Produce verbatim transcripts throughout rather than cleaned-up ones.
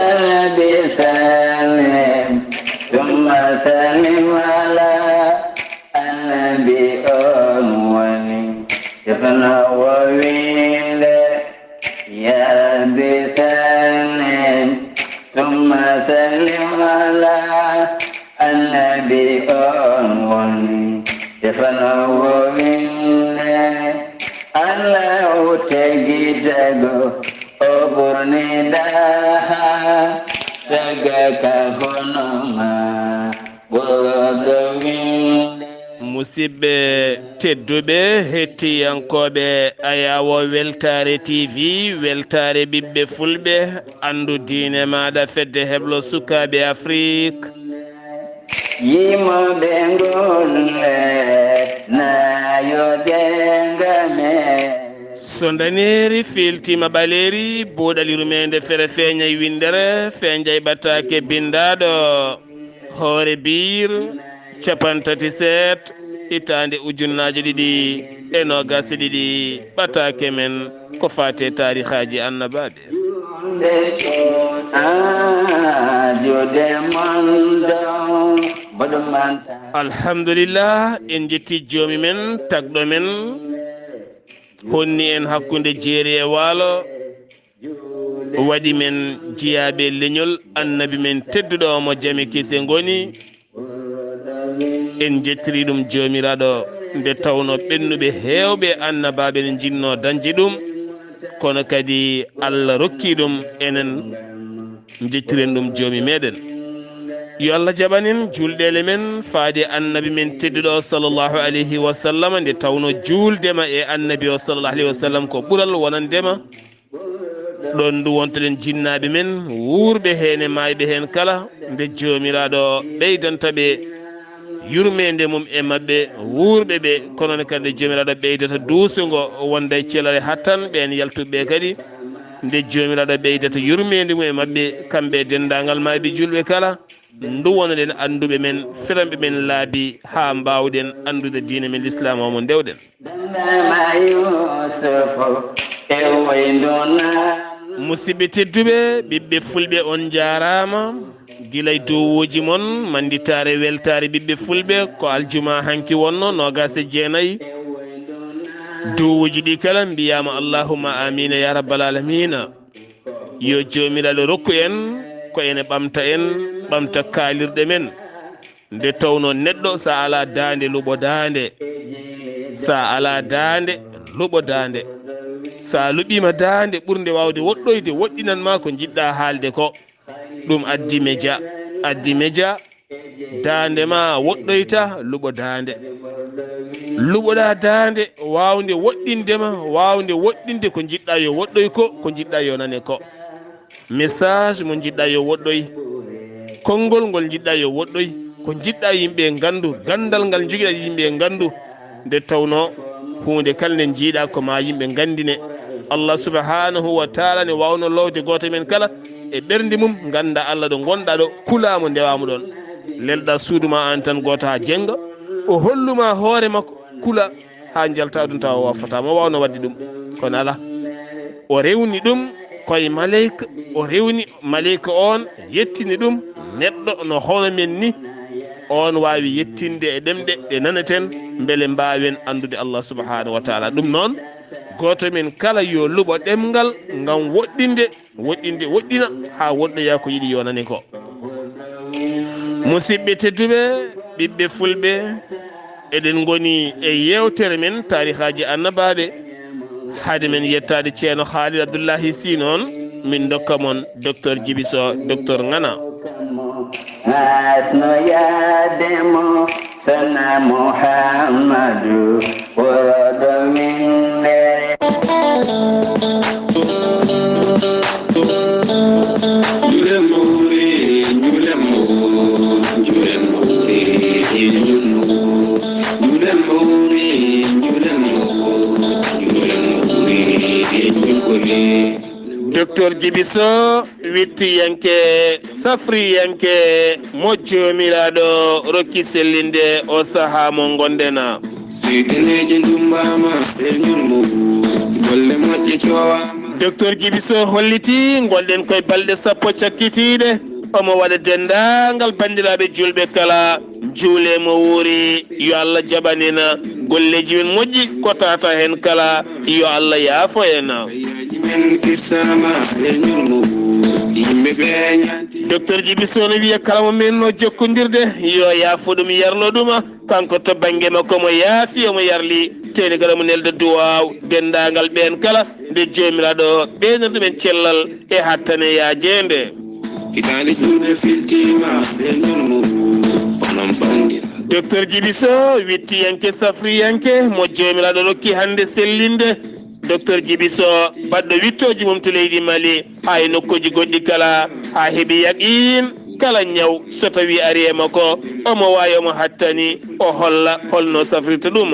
Rabbi sallim, thumma sallim ala annabi on woni tefno wo winde. Ya Rabbi sallim, thumma sallim ala annabi on woni tefno wo winde. Allahu tegi tago o ɓurni daha taga ka hono ma ɓurɗo winde. Musidɓe tedduɓe, hettiyankooɓe Ayawo Weltaare T V, Weltaare ɓiɓɓe Fulɓe, anndu diine maaɗa, fedde heblo sukaaɓe Afrik. Yimoɓe golle nayo dengame. So ndaneeri fiiltiima ɓaleeri, buuɗal yurmeende fere feeñay winndere, feeñay ɓataake binndaaɗo. Hoore biir, capanɗe tati seet, hitaande ujunnaaje ɗiɗi e noogaas e ɗiɗi, ɓataake men ko faati e taarihaaji annabaaɓe. Alhamdulillah, en njetti joomi men, tagɗo men, honni en hakkunde jeeri e waalo, waɗi men jiyaaɓe leñol annabi men tedduɗo mo jame kese ngoni. En njettiri ɗum Joomiraaɗo, nde tawno ɓennuɓe heewɓe annabaaɓe ne njinnoo dañde ɗum, kono kadi Allah rokki ɗum enen, njettiren ɗum Joomi meɗen. Yo Allah jaɓan en juulɗeele men faade annabi men tedduɗo sallallahu alayhi wa sallam, nde tawno juulde ma e annabi o sallallahu alayhi wa sallam ko ɓural wonande ma. Ɗon ndu wontoɗen jinnaaɓe men, wuurɓe heen e maayɓe heen kala, nde Joomiraaɗo ɓeydanta ɓe yurmeende mum e maɓɓe, wuurɓe ɓe, kono ne kadi nde Joomiraaɗo ɓeydata duuso ngo wonda e celal e hattan, ɓeen yaltuɓe ɓe kadi, nde Joomiraaɗo ɓeydata yurmeende mum e maɓɓe, kamɓe e denndaangal maayɓe juulɓe kala. Ndu wonoɗen annduɓe men, firanɓe men laabi, haa mbaawɗen anndude diine men Lislaam o mo ndewɗen. Dannama Yusufu e waynduna. Musidɓe tedduɓe, ɓiɓɓe Fulɓe, on njaaraama. Gila e duwuuji mon, mannditaare weltaare ɓiɓɓe Fulɓe, ko aljuma hanki wonno, noogaas e jeenayi. Duwuuji ɗi kala mbiyaama, Allahumma amiina ya rabbal aalamiina. Yo Joomiraaɗo rokku en ko ene ɓamta en, ɓamta kaalirɗe men. Nde tawno neɗɗo, so a alaa daande, luɓo daande. So a alaa daande, luɓo daande. So a luɓiima daande ɓurnde waawde woɗɗoyde, woɗɗinan ma ko njiɗɗa haalde ko. Ɗum addi meja, addi meja. Daande ma woɗɗoyta, luɓo daande. Luɓoɗa daande waawnde woɗɗinde ma, waawnde woɗɗinde ko njiɗɗa yo woɗɗoy ko, ko njiɗɗa yo nane ko. Message mo njiɗɗa yo woɗɗoy, konngol ngol njiɗɗa yo woɗɗoy, ko njiɗɗa yimɓe nganndu, ganndal ngal njogiɗa yimɓe nganndu. Nde tawno huunde kala nde njiiɗa ko ma yimɓe nganndine. Allah subhanahu wa taala ne waawno loowde gooto men kala e ɓernde mum, ngannda Allah ɗo ngonɗa ɗo, kula mo, ndewa mo ɗon. Lelɗa suudu ma aan tan gooto haa jennga, o holluma hoore makko, kula haa njalta aduna tawa o waafata mo, waawno waɗde ɗum. Kono alaa, o rewni ɗum koye maleyka, o rewni maleyka on, yettini ɗum neɗɗo no hono men ni. On waawi yettinde e ɗemɗe ɗe naneten, mbele mbaawen anndude Allah subhanahu wa taala. Ɗum noon, gooto men kala yo luɓo ɗemngal ngam woɗɗinde, woɗɗinde, woɗɗina haa woɗɗoya ko yiɗi yo nane ko. Musidɓe tedduɓe, ɓiɓɓe Fulɓe, eɗen ngoni e yeewtere men taarihaaji annabaaɓe. Hade men yettaade Ceerno Khalid Abdullahi Sy noon, min ndokka mon Docteur Djiby Sow, Docteur Ngana. Asno yaade mo Sana Muhammadu woroɗo windere. Njule mawre, njule mawre, njule mawre, njule mawre, njule mawre, njule mawre, njule mawre, njule mawre. Docteur Djiby Sow, wittiyanke, safriyanke, mo Joomiraaɗo rokki sellinde o sahaa mo ngonɗen. Seytaneeje ndumbaama e ñulmu, golle moƴƴe coowaama. Docteur Djiby Sow holliti ngonɗen koye balɗe sappo cakkitiiɗe. Omo waɗa denndaangal banndiraaɓe juulɓe kala, njuulee mo wuuri, yo Allah jaɓan en golleeji men moƴƴi, ko tawata heen kala, yo Allah yaafo en. Docteur Djiby Sow no wiya kala mo men no jokkondirde, yo yaafo ɗum, yarlo ɗum. Kanko to bannge makko, mo yaafi, omo yarli, teni kala mo nelda duwaaw denndaangal ɓeen kala, nde Joomiraaɗo ɓeynana ɗumen cellal e hattane yaajeende. Hitaande juulde filtiima, ɓe ñun mo onon banndiraaɓe. Docteur Djiby Sow, wittiyanke, safriyanke, mo Joomiraaɗo rokki hannde sellinde. Docteur Djiby Sow, baɗɗo wittooji mum to leydi Mali, haa e nokkuuji goɗɗi kala, haa heɓi yaqiin, kala ñaw so tawi ari e makko, omo waawi, omo hattani, o holla holno safrirta ɗum.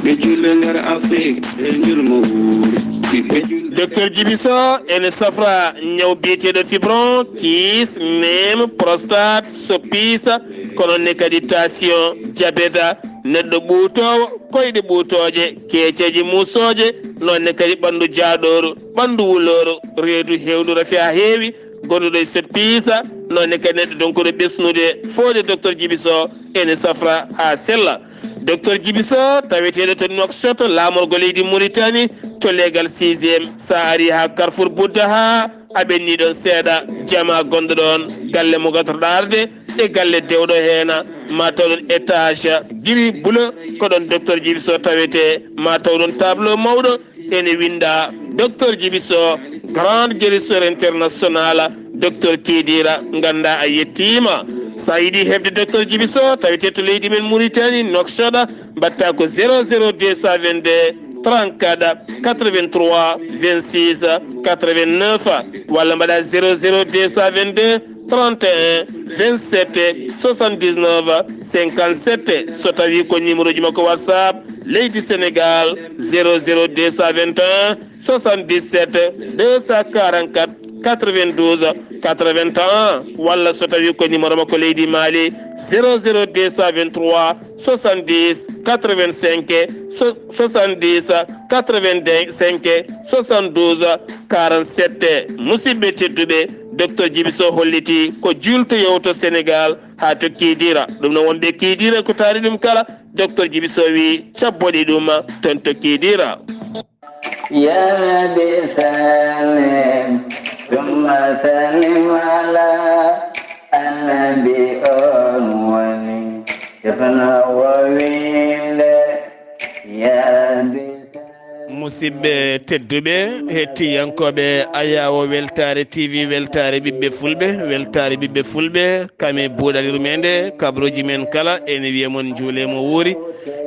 Ɓiɓɓe julɓe nder Afrik, ɓe njurmo wuuri. Ɓiɓɓe julɓe Docteur Djiby Sow ene safra ñaw biyeteeɗo fibron, kiis, neem, prostate, soppisa, kono ne kadi tension, diabète, neɗɗo ɓuutoowo, koyɗe ɓuutooje, keeceeje muusooje, noon ne kadi ɓanndu jaaɗooru, ɓanndu wulooru, reedu heewɗu rafi haa heewi, gonɗo e soppisa, noon ne kadi neɗɗo donkuɗo ɓesnude, foode Docteur Djiby Sow ene safra haa sella. Docteur Djiby Sow, taweteeɗo to Nouakchott, laamorgo leydi Mauritanie, to leegal sixième, so a ari haa Carrefour Bouddaha, a ɓenni ɗon seeɗa, jama gonɗo ɗon, galle mo gatorɗa arde, e galle dewɗo heen, ma taw ɗon étage gris bleu, ko ɗon Docteur Djiby Sow tawete, ma taw ɗon tableau mawɗo, ene winnda Docteur Djiby Sow, grand guérisseur international, Docteur Kidira, ngannda a yettiima. So a yiɗi heɓde Docteur Djiby Sow, tawete to leydi men Mauritanie, Nouakchott, mbaɗta ko zéro zéro deux cent vingt-deux, trente-quatre, quatre-vingt-trois, vingt-six, quatre-vingt-neuf, walla mbaɗa zéro zéro deux cent vingt-deux, trente et un, vingt-sept, soixante-dix-neuf, cinquante-sept. So tawi ko numéro ji makko WhatsApp, leydi Sénégal, zéro zéro deux cent vingt et un, soixante-dix-sept, deux cent quarante-quatre, quatre-vingt-douze, quatre-vingt-un, walla so tawi ko numéro makko leydi Mali, zéro zéro deux cent vingt-trois, soixante-dix, quatre-vingt-cinq, so-, soixante-dix, quatre-vingt-cinq, soixante-douze, quarante-sept. Musidɓe tedduɓe, Docteur Djiby Sow holliti ko juultoyoowo to Sénégal haa to Kidira. Ɗum noon, wonɓe Kidira, ko taari ɗum kala, Docteur Djiby Sow wi cabboɗi ɗum toon to Kidira. يا ربي سلم ثم سلم على النبي أمومي شفنا وويل يا ربي سلم. Musidɓe tedduɓe, hettiyankooɓe Ayaawo Weltaare T V, Weltaare Ɓiɓɓe Fulɓe, Weltaare Ɓiɓɓe Fulɓe, kame buuɗal yurmeende, kabrooji men kala, ene wiya mon njuulee mo wuuri.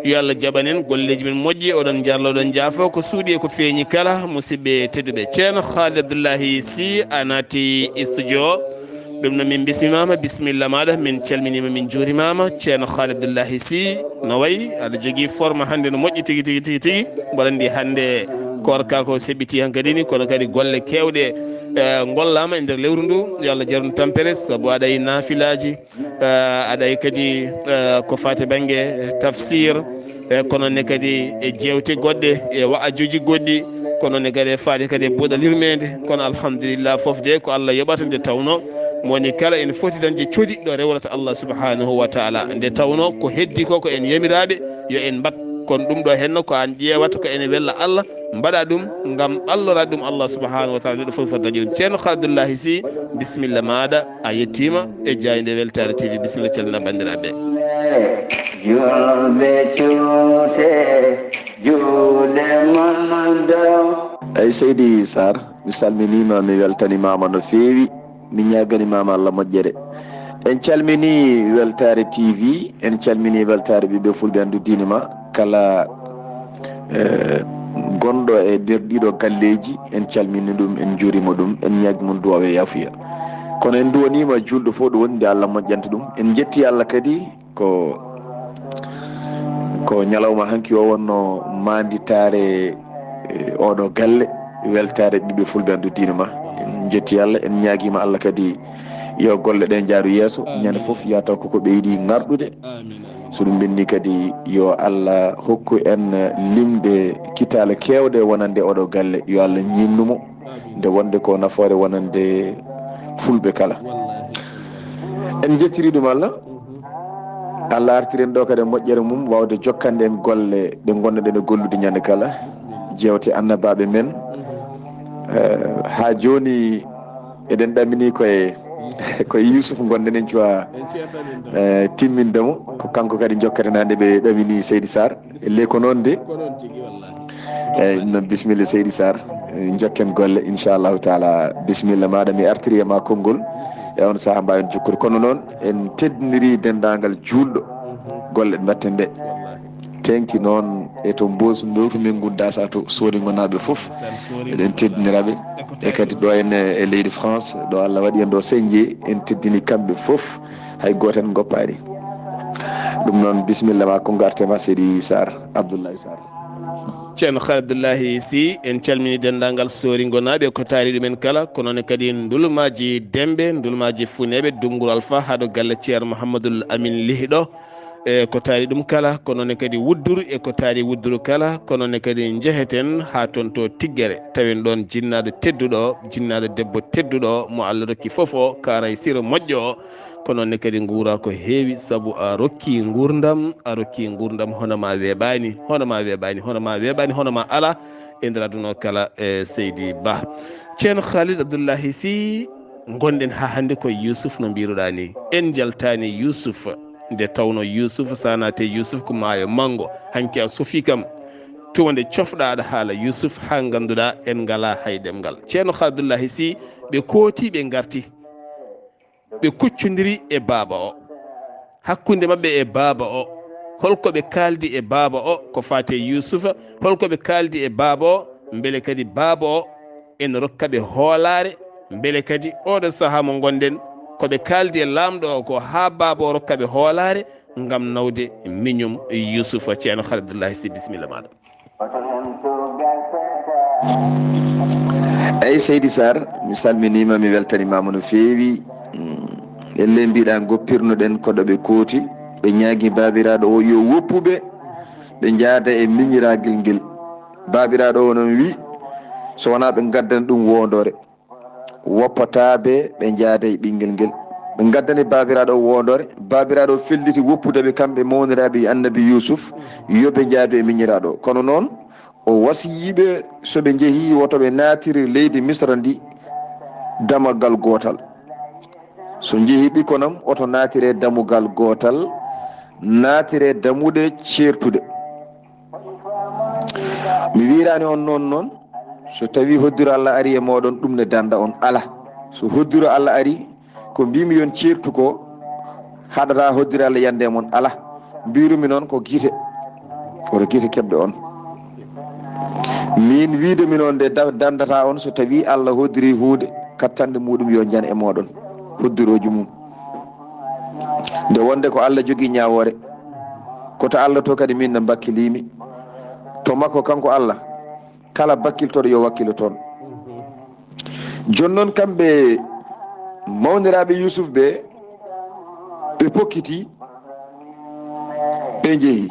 Yo Allah jaɓan en golleeji men moƴƴi, oɗon njarlo, oɗon njaafo, ko suuɗi e ko feeñi kala, musidɓe tedduɓe. Ceerno Khalid Abdullahi Sy a naati studio o. Ɗum noon, min bismimaama, bisimilla maaɗa, min calminiima, min njuurimaama. Ceerno Khalid Abdullahi Sy, no wayi, aɗa jogii forme hannde no moƴƴi tigi, tigi, tigi, tigi. Mboɗo anndi hannde koorka ko seɓɓiti hankadi ni, kono kadi golle keewɗe, eh, ngollaama e nder lewru ndu. Yo Allah jarnu tampere, sabu aɗa e naafilaaji, eh, aɗa e kadi, eh, ko faati bannge tafsir, e kono ne kadi e jeewte goɗɗe, e wa'ajuuji goɗɗi, kono ne kadi e faati kadi e buuɗal yurmeende. Kono alhamdulillah, fof de ko Allah yoɓata, nde tawnoo mo woni kala ene foti dañde codi ɗo rewrata Allah subhanahu wa taala. Nde tawnoo ko heddi ko, ko en yamiraaɓe yo en mbaɗ. Kono ɗum ɗo henno ko aan ƴeewata ko ene wella Allah, mbaɗa ɗum ngam ɓallora ɗum Allah subhanahu wa taala, neɗɗo fof foti dañde ɗum. Ceerno Khalid Abdullahi Sy, bisimilla maaɗa, a yettiima e jaaynde Weltaare T V, bisimilla, calmina banndiraaɓe. Julɓe cuute juuɗe mon dow. Eyi, Seydi Sarr, mi salminiima, mi weltanimaama no feewi. Mi ñaaganimaama Allah moƴƴere. En calminii Weltaare T V, en calminii Weltaare Ɓiɓɓe Fulɓe Anndu Diine Ma. Kala, eh, gonɗo e nder ɗiɗo galleeji, en calmini ɗum, en njuurima ɗum, en ñaagi mon duwaaw e yaafuya. Kono en nduwaniima juulɗo fof ɗo woni, nde Allah moƴƴanta ɗum. En njetti Allah kadi ko, ko ñalawma hanki o wonno maanditaare, eh, oɗo galle, Weltaare Ɓiɓɓe Fulɓe Anndu Diine Ma. En njetti Allah, en ñaagiima Allah kadi yo golle ɗe njaaru yeeso, ñande fof yataw koko ɓeydi ŋarɗude. So ɗum ɓenni kadi, yo Allah hokku en limde kitaale keewɗe wonande oɗo galle. Yo Allah ñiimnu mo nde wonde ko nafoore wonande fulɓe kala. En njettiri ɗum Allah. Allah artiren ɗo kadi e moƴƴere mum, wawde jokkande en golle ɗe ngonnoɗen e gollude ñande kala. Jewte annabaɓe men. Eh, ha joni eɗen ɗamini koye, koye Yusuf gonɗen en cuwa, eh, timminde mo. Ko kanko kadi jokkata nande ɓe ɗamini Seydi Sarr. Ele ko noon de. Eyyi, ɗum noon, bisimilla, Seydi Sarr. Eh, jokken golle, inchallahu taala. Bisimilla maɗa, mi artiri e ma konngol. E on saaha mbawen jokkude. Kono noon, en teddiniri denndaangal juulɗo golle ɗe mbatten ɗe. Teŋti noon e to Mboos, Mbowtu men ngun dasa to Sooringo naaɓe fof. Eɗen teddiniraɓe. E kadi ɗo en e leydi France, ɗo Allah waɗi en ɗo señje, en teddini kamɓe fof. Hay gooto en goppaani. Ɗum noon, bisimilla ma, konngol arte ma, Seydi Sarr, Abdoulaye Sarr. Ceerno Khalil Abdoulahi Sy, en calmini denndaangal Sooringo naaɓe ko taari ɗumen kala, ko noon kadi Ndulmaaji Dembe, Ndulmaaji Funeeɓe, Dunngural Fa, haa ɗo galle Ceerno Mouhamadoul Amine Lihi ɗo, e ko taari ɗum kala, ko noon kadi Wudduru e ko taari Wudduru kala, ko noon kadi njeheten haa toon to Tiggere, tawen ɗoon jinnaaɗo tedduɗo, jinnaaɗo debbo tedduɗo mo Allah rokki fof o, Kaaray Siro moƴƴo o, ko noon ne kadi nguura ko heewi, sabu a rokki nguurndam, a rokki nguurndam, hono ma weeɓaani, hono ma weeɓaani, hono ma weeɓaani, hono ma alaa e nder aduna o kala, e Seydi Bah. Ceerno Khalid Abdoulahi Sy, ngonɗen haa hannde ko Yusuf no mbiruɗaa ni. En njaltaani Yusuf, nde tawno Yusuf, so a naati Yusuf ko maayo manngo. Hanki a sofi kam, to nde cofɗaa aɗa haala Yusuf haa ngannduɗaa en ngalaa hay ɗemngal. Ceerno Khalid Abdoulahi Sy, ɓe kooti, ɓe ngarti. Ɓe kuccondiri e baaba o. Hakkunde maɓɓe e baaba o, holko ɓe kaaldi e baaba o ko faati e Yuusufa? Holko ɓe kaaldi e baaba o? Mbele kadi baaba o ene rokka ɓe hoolaare? Mbele kadi oɗo sahaa mo ngonɗen, ko ɓe kaaldi e laamɗo o ko haa baaba o rokka ɓe hoolaare ngam nawde miñum Yuusufa? Ceerno Khalid Abdoulahi Sy, bisimilla maɗa. Eyi, Seydi Sarr, mi salminiima, mi weltaniima no feewi. Mm, elle mbiɗa goppirnoɗen ko ɗo ɓe kooti, ɓe ñaagi baabiraaɗo o yo woppu ɓe, ɓe njaada e miñiraagal ngel. Baabiraaɗo o noon wi, so wonaa ɓe ngaddana ɗum woondoore. Woppataaɓe ɓe njaada e ɓinngel ngel. Ɓe ngaddani baabiraaɗo o woondoore. Baabiraaɗo o felliti woppude ɓe kamɓe mawniraaɓe e Annabi Yuusuf, yo ɓe njaadu e miñiraaɗo o. Kono noon, o wasiyii ɓe, so ɓe njehii, woto ɓe naatire leydi Misra ndi damaggal gootal. So njehii ɓikkon am, woto naatire dammugal gootal, naatire dammuɗe ceertuɗe. Mi wiiraani on noon, noon, so tawii hoddiro Allah ari e mooɗon, ɗum ne danda on, ala. So hoddiro Allah ari, ko mbimi yon ceertu ko, haɗata hoddiro Allah yande e mon, ala. Mbirumi noon ko gite, woto gite keɓɗe on. Min wiide mi noon nde da-, dandata on, so tawii Allah hoddiri huunde, kattanɗe muɗum yo jan e mooɗon, hoddirooji mum. Nde wonde ko Allah jogii ñaawoore, ko to Allah to kadi min no mbakkiliimi. To makko kanko Allah, kala bakkiltooɗo yo wakkilo toon. Jooni noon kamɓe mawniraaɓe Yuusuf ɓe, ɓe pokkitii, ɓe njehii.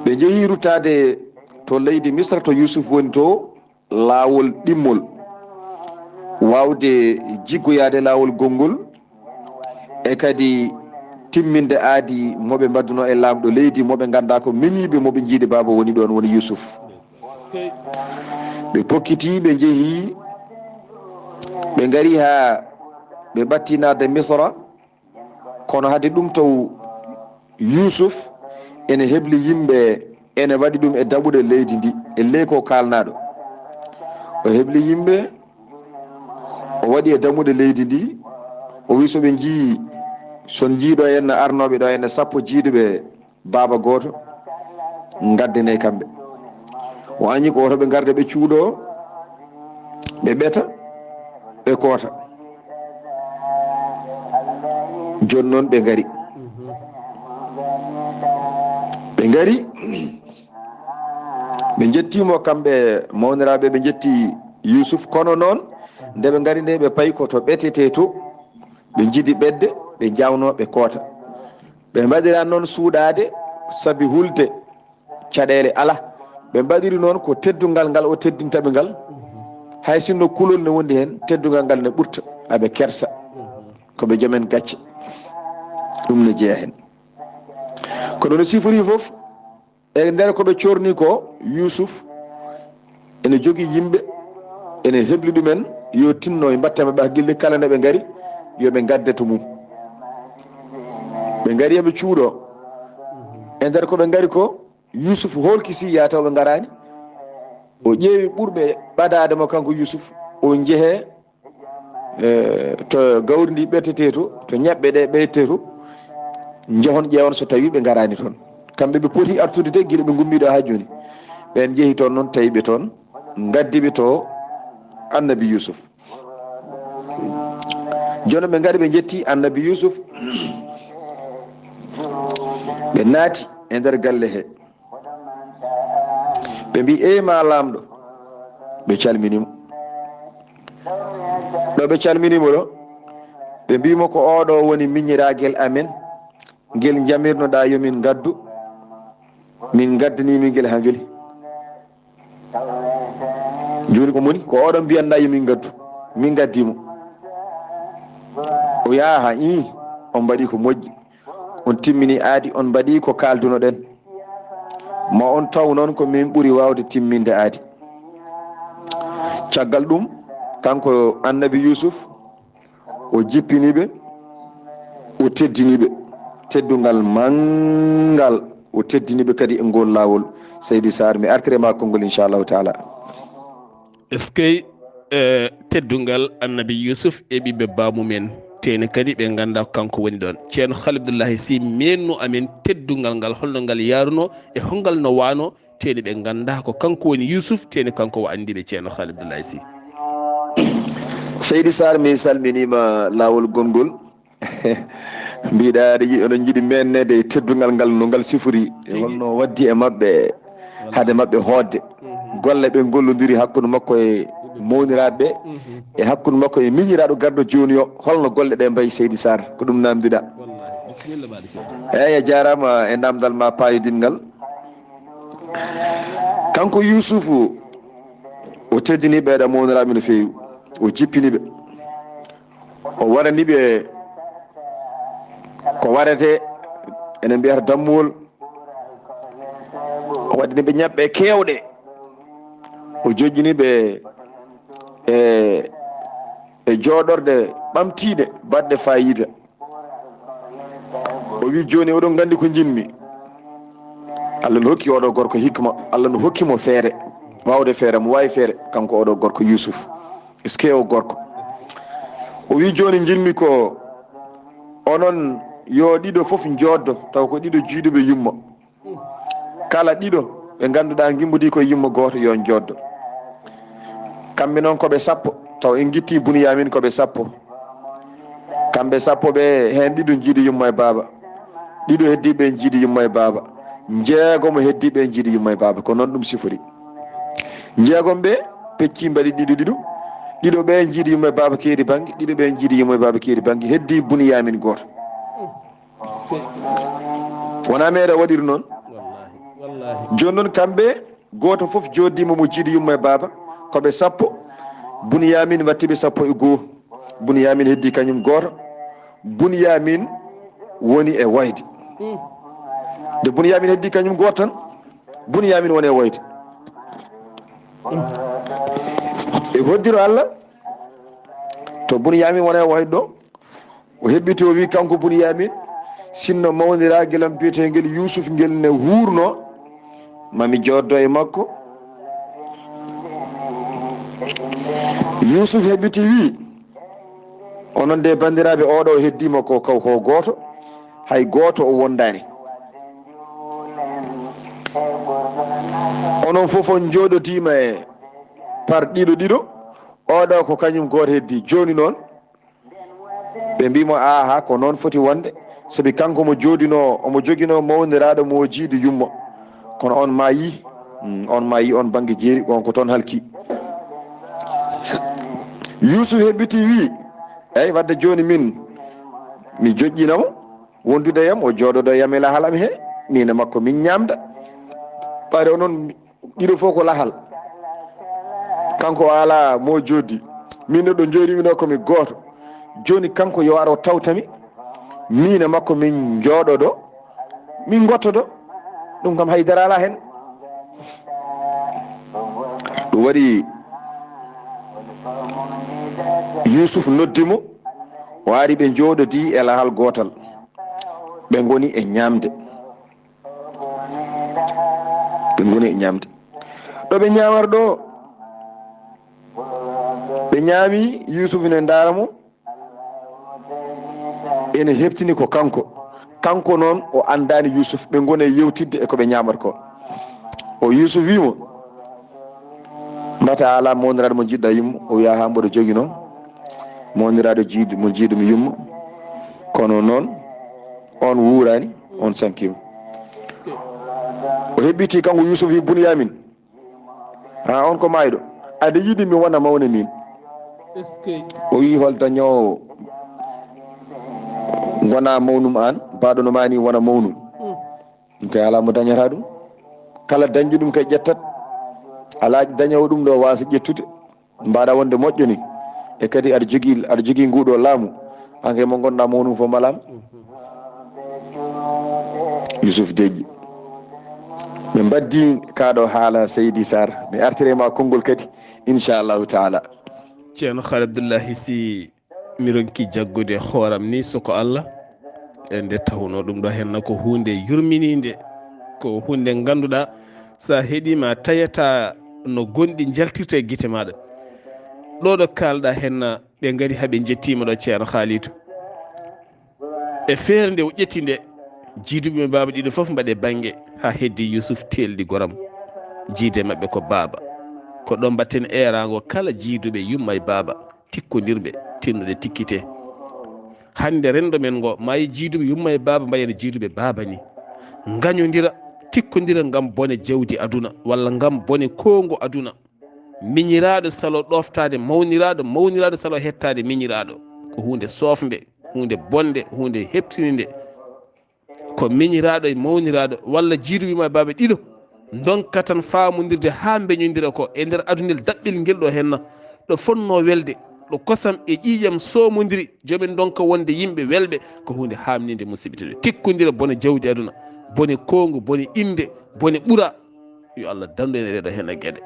Ɓe njehii ruttaade to leydi Misra to Yuusuf woni to, laawol ɗimmol, waawde jiggoyaade laawol gonngol, e kadi timminde aadi mo ɓe mbaɗduno e laamɗo leydi, mo ɓe nganndaa ko miñiiɓe, mo ɓe njiidi baaba woni ɗoon, woni Yuusuf. Ɓe pokkitii, ɓe njehii, ɓe ngarii haa ɓe ɓattii naatde Misra. Kono hade ɗum taw Yuusuf ene hebli yimɓe, ene waɗi ɗum e daɓuɗe leydi ndi, e ley ko kaalnaaɗo. O hebli yimɓe, o waɗi e daɓuɗe leydi ndi, o wi so ɓe njii, so njii ɗo henna arnooɓe ɗo henna sappo jiiduɓe baaba gooto, ngaddane kamɓe. O añi ko woto ɓe ngarda ɓe cuuɗo, ɓe ɓeta, ɓe koota. Jooni noon ɓe ngari. Ɓe ngari, ɓe njettiimo kamɓe mawniraaɓe, ɓe njetti Yuusuf. Kono noon, nde ɓe ngari nde, ɓe payi ko to ɓetete to, ɓe njidi ɓetde, ɓe njawno, ɓe koota. Ɓe mbaɗira noon suuɗaade sabi hulde caɗeele ala. Ɓe mbaɗiri noon ko teddungal ngal o teddinta ɓe ngal. Hay sinno kulol ne wondi heen, teddungal ngal ne ɓurta. Aɓe kersa. Ko ɓe joomen gacce. Ɗum ne jeya heen. Kono no sifori fof, e nder ko ɓe corni ko, Yuusuf ene jogii yimɓe, ene hebli ɗumen yo tinno e mbatte maɓɓe hakkille, kala nde ɓe ngari, yo ɓe ngadde to mum. Ɓe ngari, yo ɓe cuuɗo. E nder ko ɓe ngari ko, Yuusuf hoolkisi yataw ɓe ngaraani. O ƴeewi ɓurɓe ɓadaade mo kanko Yuusuf, o njehee eh, to gawri ndi ɓettetee to, to ñaɓɓe ɗe ɓeytetee to, njehon ƴeewon so tawii ɓe ngaraani toon. Kamɓe ɓe poti artude de gila ɓe ngummiiɗo haa jooni. Ɓeen njehi toon noon, tawi ɓe toon, ngaddi ɓe to Annabi Yuusuf. Jooni ɓe ngari, ɓe njetti Annabi Yuusuf. Ɓe naati e nder galle he. Ɓe mbi, "Eey ma laamɗo." Ɓe calmini mo. Ɗo ɓe calmini mo ɗo, ɓe mbi mo, "Ko oɗo woni miñiraagel amen, ngel njamirnoɗaa yo min ngaddu, min ngaddanii min ngel haa ngeli." Jooni ko moni, ko oɗo mbiyanɗaa yo min ngaddu, min ngaddi mo. O yaha, ii, on mbaɗi ko moƴƴi. On timmini aadi, on mbaɗi ko kaaldunoɗen. Ma on taw noon ko min ɓuri waawde timminde aadi. Caggal ɗum, kanko Annabi Yuusuf, o jippini ɓe, o teddini ɓe. Teddungal manngal, o teddini ɓe kadi e ngol laawol. Seydi Saar, mi artire ma konngol, inchallahu taala. Est-ce que, eh, teddungal Annabi Yuusuf e ɓiɓɓe baamumen, teeni kadi ɓe nganndaa ko kanko woni ɗoon? Ceerno Khalil Abdullahi Sy, meenno amen, teddungal ngal, holno ngal yaarunoo e hongal no waanoo, teeni ɓe nganndaa ko kanko woni Yuusuf, teeni kanko o anndi ɓe, Ceerno Khalil Abdullahi Sy. Seydi Saar, mi salminiima laawol gonngol. Mbiɗa aɗa yiɗi, oɗon njiɗi meenneede e teddungal ngal, no ngal sifori, e holno waddi e maɓɓe, hade maɓɓe hoodde. Golle ɓe ngollondiri hakkunde makko e mawniraaɓe ɓe, e hakkunde makko e miñiraaɗo garɗo jooni o, holno golle ɗe mbayi, Seydi Saar? Ko ɗum naamndiɗaa. Eeyi, a jaaraama e naamndal ma paayodingal. Kanko Yuusufu, o teddini ɓeeɗo mawniraaɓe no feewi, o jippini ɓe. O warani ɓe ko warete, enen mbiyata dammuwol. O waɗani ɓe ñaɓɓe keewɗe. O joƴƴini ɓe e, e jooɗorɗe ɓamtiiɗe, baɗɗe faayiida. O wi, "Jooni oɗon nganndi ko njiɗmi." Allah no hokki oɗo gorko hikma, Allah no hokki mo feere, waawde feere, mo waawi feere, kanko oɗo gorko Yuusuf. Est-ce que o gorko? O wi, "Jooni njiɗmi ko onon yo ɗiɗo fof njooddo, taw ko ɗiɗo jiiduɓe yumma. Kala ɗiɗo ɓe ngannduɗaa ngimmodii ko yumma gooto, yo njooddo." Kamɓe noon ko ɓe sappo, taw en ngitti Buniyaamin ko ɓe sappo. Kamɓe sappo ɓe, heen ɗiɗo njiidi yumma e baaba. Ɗiɗo heddiiɓe njiidi yumma e baaba. Njeegomo heddiiɓe njiidi yumma e baaba. Ko noon ɗum sifori. Njeegom ɓe pecci mbaɗi ɗiɗo ɗiɗo. Ɗiɗo ɓe njiidi yumma e baaba keeri bannge. Ɗiɗo ɓe njiidi yumma e baaba keeri bannge. Heddii Buniyaamin gooto. Wonaa meeɗa waɗiri noon. Jooni noon kamɓe gooto fof jooɗdiima mo jiidi yumma e baaba. Ko ɓe sappo. Buniyaamin watti ɓe sappo e goo. Buniyaamin heddii kañum gooto. Buniyaamin woni e wayde. Nde Buniyaamin heddii kañum gooto tan, Buniyaamin woni e wayde. E hoddiro Allah, to Buniyaamin wona e wayde ɗo, o heɓɓiti, o wi kanko Buniyaamin, "Sinno mawniraaguel am biyeteengel Yuusuf ngel ne wuurno, ma mi jooddo e makko." Yuusuf heɓɓiti wi, "Onon de banndiraaɓe, oɗo heddiima ko, ko, ko gooto, hay gooto o wondaani. Onon fof on njooɗodiima e par ɗiɗo ɗiɗo, oɗo ko kañum gooto heddii. Jooni noon," ɓe mbi mo, "Aaha, ko noon foti wonde, sabi kanko mo joodinoo, omo joginoo mawniraaɗo mo o jiidi yumma. Kono on maayi, mm, on maayi on bannge jeeri, on ko toon halki." Yuusuf heɓɓiti wi, "Eey, wadde jooni min mi joƴƴina mo, wondude e am, o jooɗodo e am e lahal am he, min e makko min ñaamda. Ɓayde onon ɗiɗo fof ko lahal. Kanko o alaa mo jooɗdi. Min ɗo jooɗimi ɗo ko mi gooto. Jooni kanko yo ar o tawta mi. Min e makko min jooɗodo, min ngottodo. Ɗum kam haydara alaa heen. Ɗum waɗi Yuusuf noddi mo, o ari ɓe njooɗodii e lahal gootal. Ɓe ngoni e ñaamde. Ɓe ngoni e ñaamde. Ɗo ɓe ñaamata ɗo, ɓe ñaami, Yuusuf ne ndaara mo, ene heɓtini ko kanko. Kanko noon o anndaani Yuusuf, ɓe ngoni e yewtidde e ko ɓe ñaamata ko. O Yuusuf wii mo, mbata alaa mawniraaɗo mo njiɗɗa yumma? O wiya, haa mboɗo jogi noon mawniraaɗo jiidu mo jiidu mi yumma. Kono noon on wuuraani, on sankiima. O heɓɓiti kanko Yuusuf e Bunyamin. Ha on ko maayɗo. Aɗa yiɗi mi wona mawne min? O wii, hol dañoowo ngona mawnum an, baɗono ma ni wona mawnum? Ɗum kay alaa mo dañata ɗum. Kala dañɗo ɗum kay ƴettat. Alaa dañoowo ɗum ɗo waasa ƴettude. Mbaɗa wonde moƴƴo ni. E kadi aɗa jogii, aɗa jogii nguɗo laamu. An kay mo ngonɗa mawnum fof malaama. Yuusuf deƴƴi. Ɓe mbaddi kaa ɗo haala, Seydi Sarr. Mi artire ma konngol kadi, inchallahu taala. Ceerno Khalid Abdullahi Sy, mi ronki jaggude hooram ni soko Allah. E nde tawnoo ɗum ɗo henna ko huunde yurminiinde, ko huunde ngannduɗaa, so a heɗiima a tayata no gonɗi njaltirta e gite maaɗa. Ɗo ɗo kaalɗaa henna, ɓe ngari haa ɓe njettiima ɗo, Ceerno Khalidou. E feere nde o ƴetti nde, jiiduɓe mo baaba ɗiɗo fof mbaɗe bannge, haa heddi Yuusuf teeldi goram. Jiide maɓɓe ko baaba. Ko ɗo mbatten eeraango kala jiiduɓe yumma e baaba, tikkondirɓe, tinnoɗe tikkite. Hannde renndo men ngo, maayi jiiduɓe yumma e baaba mbayata jiiduɓe baaba ni. Ngañondira, tikkondira ngam bone jawdi aduna, walla ngam bone koongo aduna. Miñiraaɗo salo ɗoftaade mawniraaɗo, mawniraaɗo salo hettaade miñiraaɗo. Ko huunde soofnde, huunde bonde, huunde heɓtininde. Ko miñiraaɗo e mawniraaɗo, walla jiiduɓe yumma e baaba ɗiɗo, ndonka tan faamondirde haa mbeñondira ko e nder adunel daɓɓel ngel ɗo henna. Ɗo fotnoo welde, ɗo kosam e ƴiiƴam soomondiri, jomen ndonka wonde yimɓe welɓe, ko huunde haamniinde, musidɓe tedduɓe. Tikkondira bone jawdi aduna, bone koongu, bone innde, bone ɓura. Yo Allah danndu en e ɗeɗo heen e geɗe.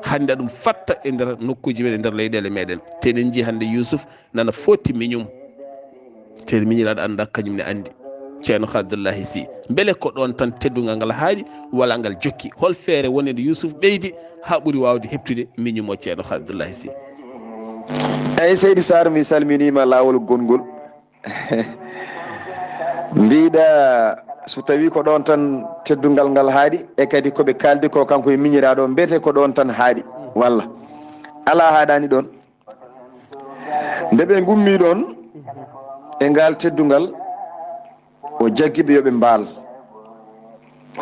Hannde aɗum fatta e nder nokkuuji men, e nder leyɗeele meɗen. Te eɗen njii hannde Yuusuf nana foti miñum. Te miñiraaɗo annda, kañum ne anndi. Ceerno Abdullahi Sy. Mbele ko ɗoon tan teddungal ngal haaɗi, walla ngal jokki? Hol feere woni nde Yuusuf ɓeydi haa ɓuri waawde heɓtude miñum o, Ceerno Abdullahi Sy? Eyi, Seydi Sarr, mi salminiima laawol gonngol. Mbiɗa, so tawi ko ɗoon tan teddungal ngal haaɗi, e kadi ko ɓe kaaldi ko kanko e miñiraaɗo, mbiyete ko ɗoon tan haaɗi, walla alaa haaɗaani ɗoon? Nde ɓe ngummi ɗoon e ngal teddungal, o jaggi ɓe yo ɓe mbaal.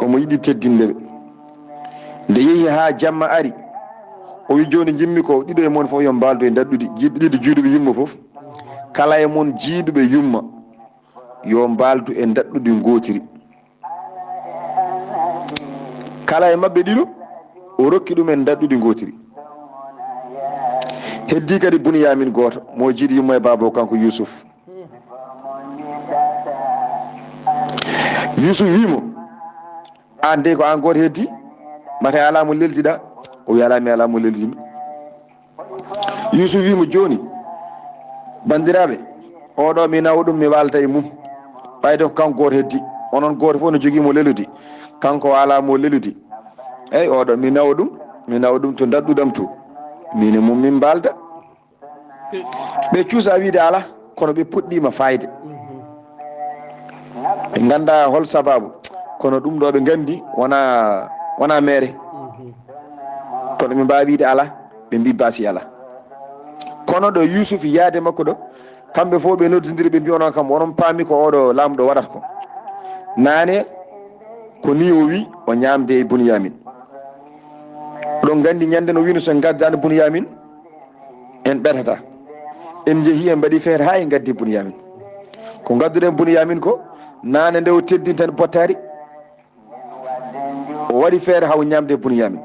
Omo yiɗi teddinde ɓe. Nde yehi haa jamma ari, o wi, jooni njimmi ko ɗiɗo e mon fof yo mbaaldu e ndaɗɗudi, jiiɗ-, ɗiɗo jiiduɓe yumma fof. Kala e mon jiiduɓe yumma, yo mbaaldu e ndaɗɗudi ngootiri. Kala e maɓɓe ɗiɗo, o rokki ɗum en ndaɗɗudi ngootiri. Heddii kadi Bunyamin gooto, mo jiidu yumma e baaba o, kanko Yuusuf. Yuusuf wii mo, aan dey ko aan gooto heddii, mate alaa mo leldiɗaa? O wii, alaa, mi alaa mo leldimi. Yuusuf wii mo, jooni, banndiraaɓe, oɗo mi nawa ɗum, mi waalda e mum. Ɓayde ko kanko gooto heddii. Onon gooto fof no jogii mo leludi. Kanko o alaa mo leludi. Eyi, oɗo mi nawa ɗum, mi nawa ɗum to ndaɗɗudam to. Min e mum min mbaalda. Ɓe cuusa wiide alaa, kono ɓe puɗɗiima faayde. Ɓe nganndaa hol sabaabu, kono ɗum ɗo ɓe nganndi wonaa, wonaa meere. Kono ɓe mbaawi wiide alaa, ɓe mbii baasi alaa. Kono ɗo Yuusuf yaade makko ɗo, kamɓe fof ɓe noddindiri, ɓe mbii onon kam, onon paami ko oɗo laamɗo waɗata ko. Naane, ko nii o wii, o ñaamde e Bunyamin. Oɗon nganndi ñande no wino so en ngaddaani Bunyamin, en ɓetata. En njehi, en mbaɗi feere haa en ngaddi Bunyamin. Ko ngadduɗen Bunyamin ko, Naane nde o teddintani bottaari, o waɗi feere haw ñaamde Bunyamin.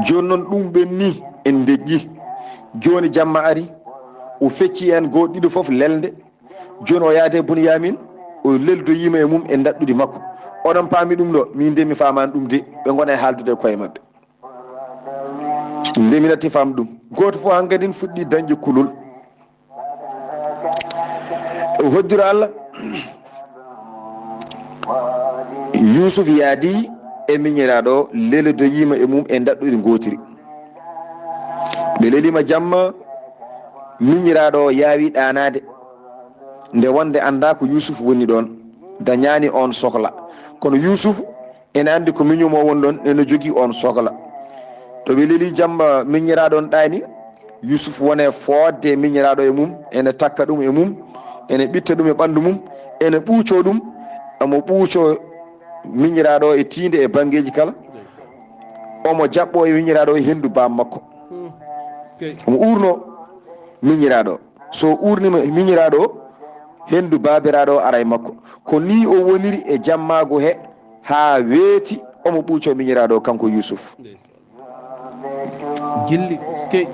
Jooni noon ɗum ɓenni en deƴƴi. Jooni jamma ari, o fecci en goo ɗiɗo fof lelnde. Jooni o yaade Bunyamin, o leldoyiima e mum e ndaɗɗudi makko. Oɗon paami ɗum ɗo? Min de mi faamaani ɗum de. Ɓe ngona e haaldude e koye maɓɓe. Nde mi natti faam ɗum. Gooto fof hankadin fuɗɗi dañde kulol. O hoddiro Allah. Yuusuf yaadi e miñiraaɗo o, leldoyiima e mum e ndaɗɗudi ngootiri. Ɓe leliima jamma, miñiraaɗo o yaawi ɗaanaade. Nde wonde anndaa ko Yuusuf woni ɗoon, dañaani oon sokla. Kono Yuusuf ene anndi ko miñum o woni ɗoon, ene jogii oon sokla. To ɓe lelii jamma miñiraaɗo on ɗaani, Yuusuf woni e fooɗde e miñiraaɗo e mum, ene takka ɗum e mum, ene ɓitta ɗum e ɓanndu mum, ene ɓuucoo ɗum, omo ɓuucoo miñiraaɗo o e tiinde e banngeeji kala. Omo jaɓɓoo e miñiraaɗo o e henndu baam makko. Omo uurnoo miñiraaɗo o. So uurniima miñiraaɗo o, henndu baabiraaɗo o ara e makko. Ko nii o woniri e jammaagu he haa weeti, omo ɓuucoo miñiraaɗo o, kanko Yuusuf. Gilli, eskey.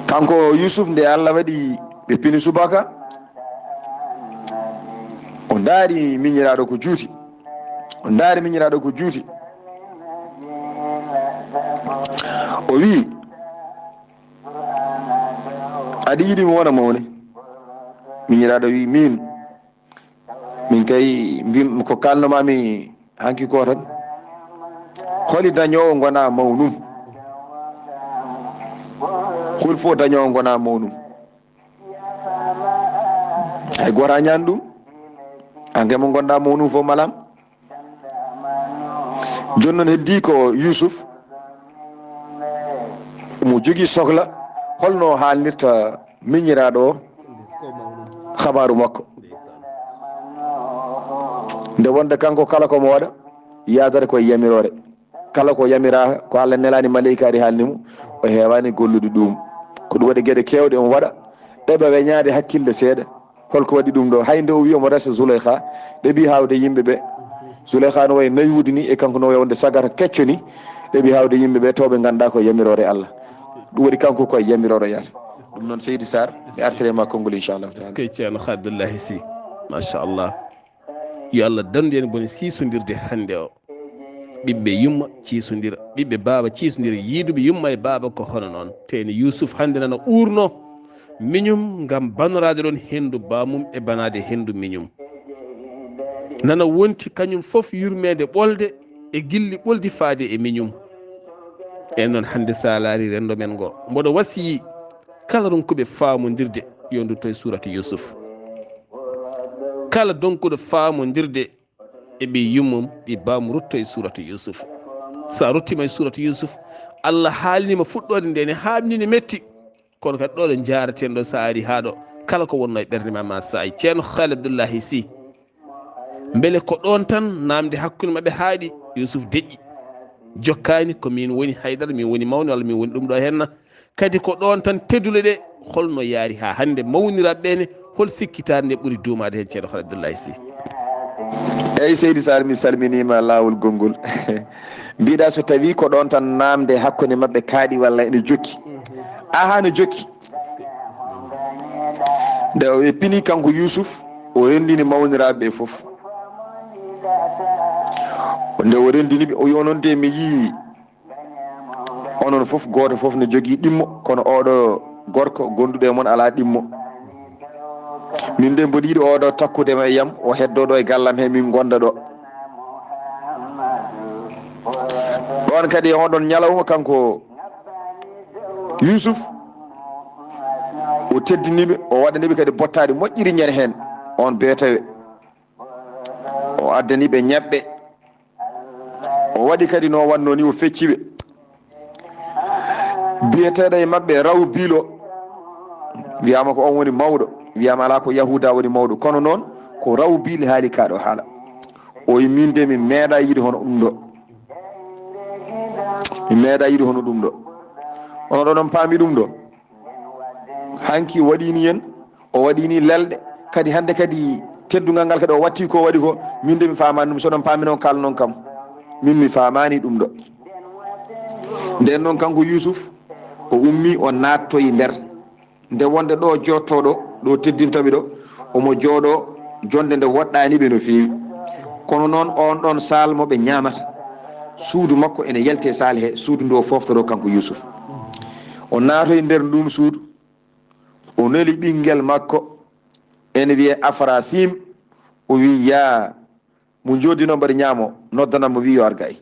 Kanko Yuusuf, nde Allah waɗi ɓe pini subaka, o ndaari miñiraaɗo ko juuti. O ndaari miñiraaɗo ko juuti. O wii, "Aɗa yiɗi mi wona mawni?" Miñiraaɗo wii, "Miin, min kay, mbim ko kalnomaami hanki ko tan. Holi dañoowo ngona mawnum? Hol fof dañoowo ngona mawnum? Hay gooto a ñaan ɗum. An kay mo ngonɗa mawnum fof malam." Jooni noon heddii ko Yuusuf, mo jogii sokla, holno o haalnirta miñiraaɗo o habaaru makko. Nde wonde kanko kala ko mo waɗa, yaadata ko e yamiroore. Kala ko yamiraa, ko Allah nelaani maleykaaji haalni mo, o heewaani gollude ɗum. Ko ɗum waɗi geɗe keewɗe omo waɗa, ɗeɓa weñaade hakkille seeɗa. Holko waɗi ɗum ɗo? Hay nde o wi omo resa Zuleyha, ɗeɓi haawde yimɓe ɓe. Zuleyha no wayi naywude ni, e kanko no wayi wonde sagata kecco ni, ɗeɓi haawde yimɓe ɓe, taw ɓe ngannda ko yamiroore Allah. Ɗum waɗi kanko ko e yamiroore yahata. Ɗum noon, Seydi Sarr, mi artire ma konngol, inchallahu taala. Eskey, Ceerno Abdullahi Sy. Machallah. Yo Allah dandu en bone siisondirde hannde o. Ɓiɓɓe yumma ciisondira, ɓiɓɓe baaba ciisondira, yiiduɓe yumma e baaba ko hono noon. Teyni Yuusuf hannde nana uurno miñum ngam banoraade ɗoon henndu baamum e banaade henndu miñum. Nana wonti kañum fof yurmeende ɓolde e gilli ɓoldi faade e miñum. En noon hannde, so a laari renndo men ngo, mboɗo wasiyii kala ronkuɓe faamondirde yo ndutto e suuratu Yuusuf. Kala donkuɗo faamondirde e ɓiy yummum, ɓiy baamum, rutto e suuratu Yuusuf. So a ruttiima e suuratu Yuusuf, Allah haalniima fuɗɗoode nde ne haaɓni, ne metti. Kono kadi ɗo ɗo njaaraten ɗo, so a ari haa ɗo, kala ko wonno e ɓernde ma, ma saayi. Ceerno Haali Abdullahi Sy, mbele ko ɗoon tan naamnde hakkunde maɓɓe haaɗi? Yuusuf deƴƴi, jokkaani ko miin woni Haydara, miin woni mawni, walla miin woni ɗum ɗo henna. Kadi ko ɗoon tan teddule ɗe, holno yaari haa hannde mawniraaɓe ɓe ne, hol sikkitaare nde ɓuri duumaade heen, Ceerno Haali Abdullahi Sy? Eyi, Seydi Sarr, mi salminiima laawol gonngol. Mbiɗa so tawii ko ɗoon tan naamnde hakkunde maɓɓe kaaɗi walla ene jokki? Aha, no jokki. Nde o eppini kanko Yuusuf, o renndini mawniraaɓe ɓe fof. Nde o renndini ɓe, o wi, "Onon de, mi yii onon fof, gooto fof ne jogii ɗimmo, kono oɗo gorko gonduɗo e mon alaa ɗimmo. Min de, mboɗo yiɗi oɗo takkude ma e yam, o heddo ɗo e gallam he, min ngonda ɗo." Ɗoon kadi e oɗon ñalawma, kanko Yuusuf, o teddini ɓe, o waɗani ɓe kadi bottaari moƴƴiri ñande heen, on beetawe. O addani ɓe ñebbe. O waɗi kadi no wanno ni, o fecci ɓe. Biyeteeɗo e maɓɓe Raw Biilo, wiyaama ko on woni mawɗo, wiyaama alaa ko Yahuuda woni mawɗo, kono noon ko Raw Biil haali kaa ɗo haala. O wi, "Min de, mi meeɗa yiide hono ɗum ɗo. Mi meeɗa yiide hono ɗum ɗo." Onon ɗon on paami ɗum ɗo? Hanki o waɗi ni en, o waɗi ni lelɗe. Kadi hannde kadi teddungal ngal kadi o watti ko waɗi ko, min de mi faamaani ɗum. So oɗon paami noon, kaalon kam. Min mi faamaani ɗum ɗo. Nden noon kanko Yuusuf, o ummii, o naattoyi nder. Nde wonde ɗo jooɗotoo ɗo, ɗo teddinta ɓe ɗo, omo jooɗoo jonnde nde woɗɗaani ɓe no feewi. Kono noon oon ɗoon saal mo ɓe ñaamata, suudu makko ene yalti e saal he, suudu ndu o fooftoroo kanko Yuusuf. O naatoyi nder nduun suudu, o neli ɓinngel makko, ene wiyee Afrasim, o wii, "Yaa, mo njooɗdinoo mbaɗi ñaamo, noddanam mo, wii yo ar gay."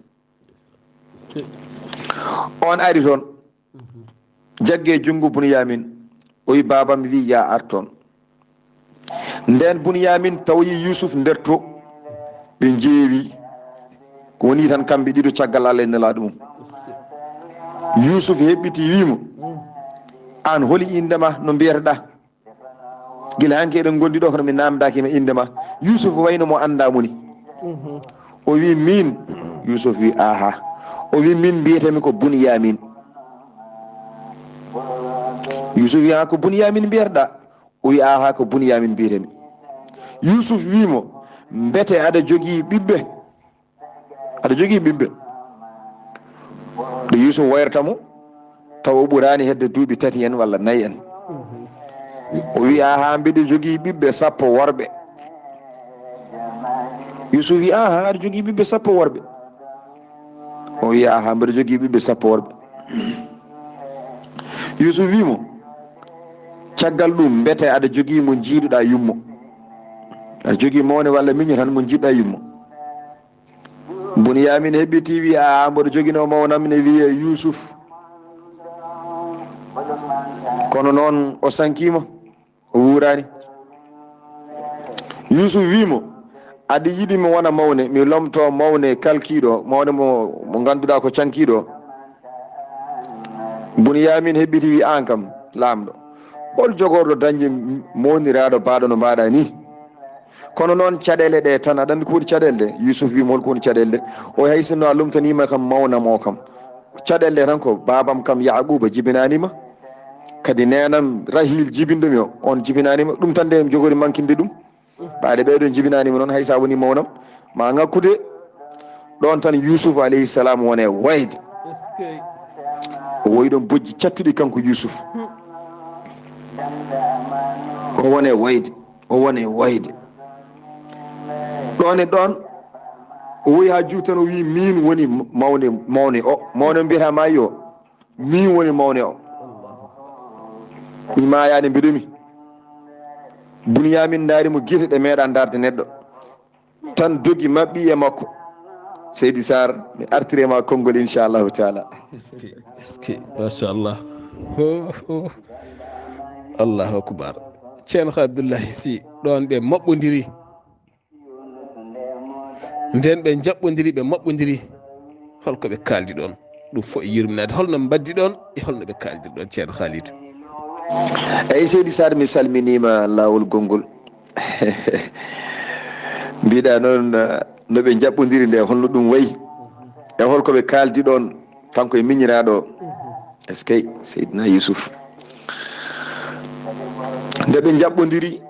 On ari toon, jagge junngo Bunyamin, o wii, "Baabam wii yaa ar toon." Ndeen Bunyamin tawoyi Yuusuf nder to, ɓe njeewi. Ko woni tan kamɓe ɗiɗo caggal Allah e Nelaaɗo mum. Yuusuf heɓɓiti wii mo, "Aan holi innde ma, no mbiyeteɗaa? Gila hanki eɗen ngondi ɗo kono mi naamndaaki ma innde ma." Yuusuf wayno mo anndaa mo ni. O wii, "Miin." Yuusuf wii, "Aaha." O wii, "Miin mbiyetee-mi ko Bunyamin." Yuusuf wii, "Haa ko Bunyamin mbiyeteɗaa?" O wii, "Aaha, ko Bunyamin mbiyetee-mi." Yuusuf wii mo, "Mbete aɗa jogii ɓiɓɓe?" Aɗa jogii ɓiɓɓe? Ɗo Yuusuf wayrata mo, tawa o ɓuraani hedde duuɓi tati en walla nayi en. O wi'i, "Haa mbiɗo jogii ɓiɓɓe sappo worɓe." Yuusuf wi'i, "Haa aɗa jogii ɓiɓɓe sappo worɓe?" O wi'i, "Haa mbiɗo jogii ɓiɓɓe sappo worɓe." Yuusuf wi'i mo, "Caggal ɗum, mbete aɗa jogii mo njiiduɗaa yummo? Aɗa jogii mawne walla miño tan mo njiɗɗaa yummo?" Bunyamin heɓɓiti, wi'i, "Aa, mboɗo joginoo mawnam ne wiyee Yuusuf." Kono noon o sankiima, o wuuraani. Yuusuf wi'i mo, "Aɗa yiɗi mi wona mawne, mi lomtoo mawne kalkiiɗo, mawne mo, mo ngannduɗaa ko cankiiɗo?" Bunyamin heɓɓiti, wi'i, "Aan kam, laamɗo, hol jogorɗo dañde mawniraaɗo baaɗo no mbaaɗaa nii?" Kono noon caɗeele ɗe tan, aɗa anndi ko woni caɗeele ɗe? Yuusuf wii mo, "Hol ko woni caɗeele ɗe?" O, "Hay sinno a lomtaniima kam mawnam o kam, caɗeele ɗe tan ko baabam kam Yaaquuba jibinaani ma, kadi neenam Rahil jibinɗo mi o, on jibinaani ma, ɗum tan nde mi jogori mankinde ɗum. Ɓaade ɓeeɗo jibinaani ma noon, hay so a woni mawnam, ma ŋakkude." Ɗoon tan Yuusuf alayhi salam wone wayde. O woyi ɗoon bojji cattuɗi kanko Yuusuf. O wone wayde. O woni wayde. Ɗoon e ɗoon, o woyi haa juutan, o wii, "Miin woni mawne, mawne o, mawne mbiyata maayi o. Miin woni mawne o. Mi maayaani mbiɗo mi." Buniyaamin ndaari mo gite ɗe meeɗaa ndaarde neɗɗo. Tan dogi maɓɓi e makko. Seydi Sarr, mi artire ma konngol, inchallahu taala. Est-ce que, est-ce que, machallah. Ho, ho. Allahu akbar. Ceerno Abdullahi Si, ɗoon ɓe maɓɓondiri. Nden ɓe njaɓɓondiri, ɓe maɓɓondiri. Hol ko ɓe kaaldi ɗoon? Ɗum fof e yurminaade. Holno mbaddi ɗoon e holno ɓe kaaldi ɗoon, Ceerno Khalidou? Eyi, Seydi Sarr, mi salminiima laawol gonngol. Mbiɗa noon, eh, no ɓe njaɓɓondiri nde, holno ɗum wayi? E hol ko ɓe kaaldi ɗoon, kanko e miñiraaɗo o? Est-ce que Seydina Yusuf? Nde ɓe njaɓɓondiri,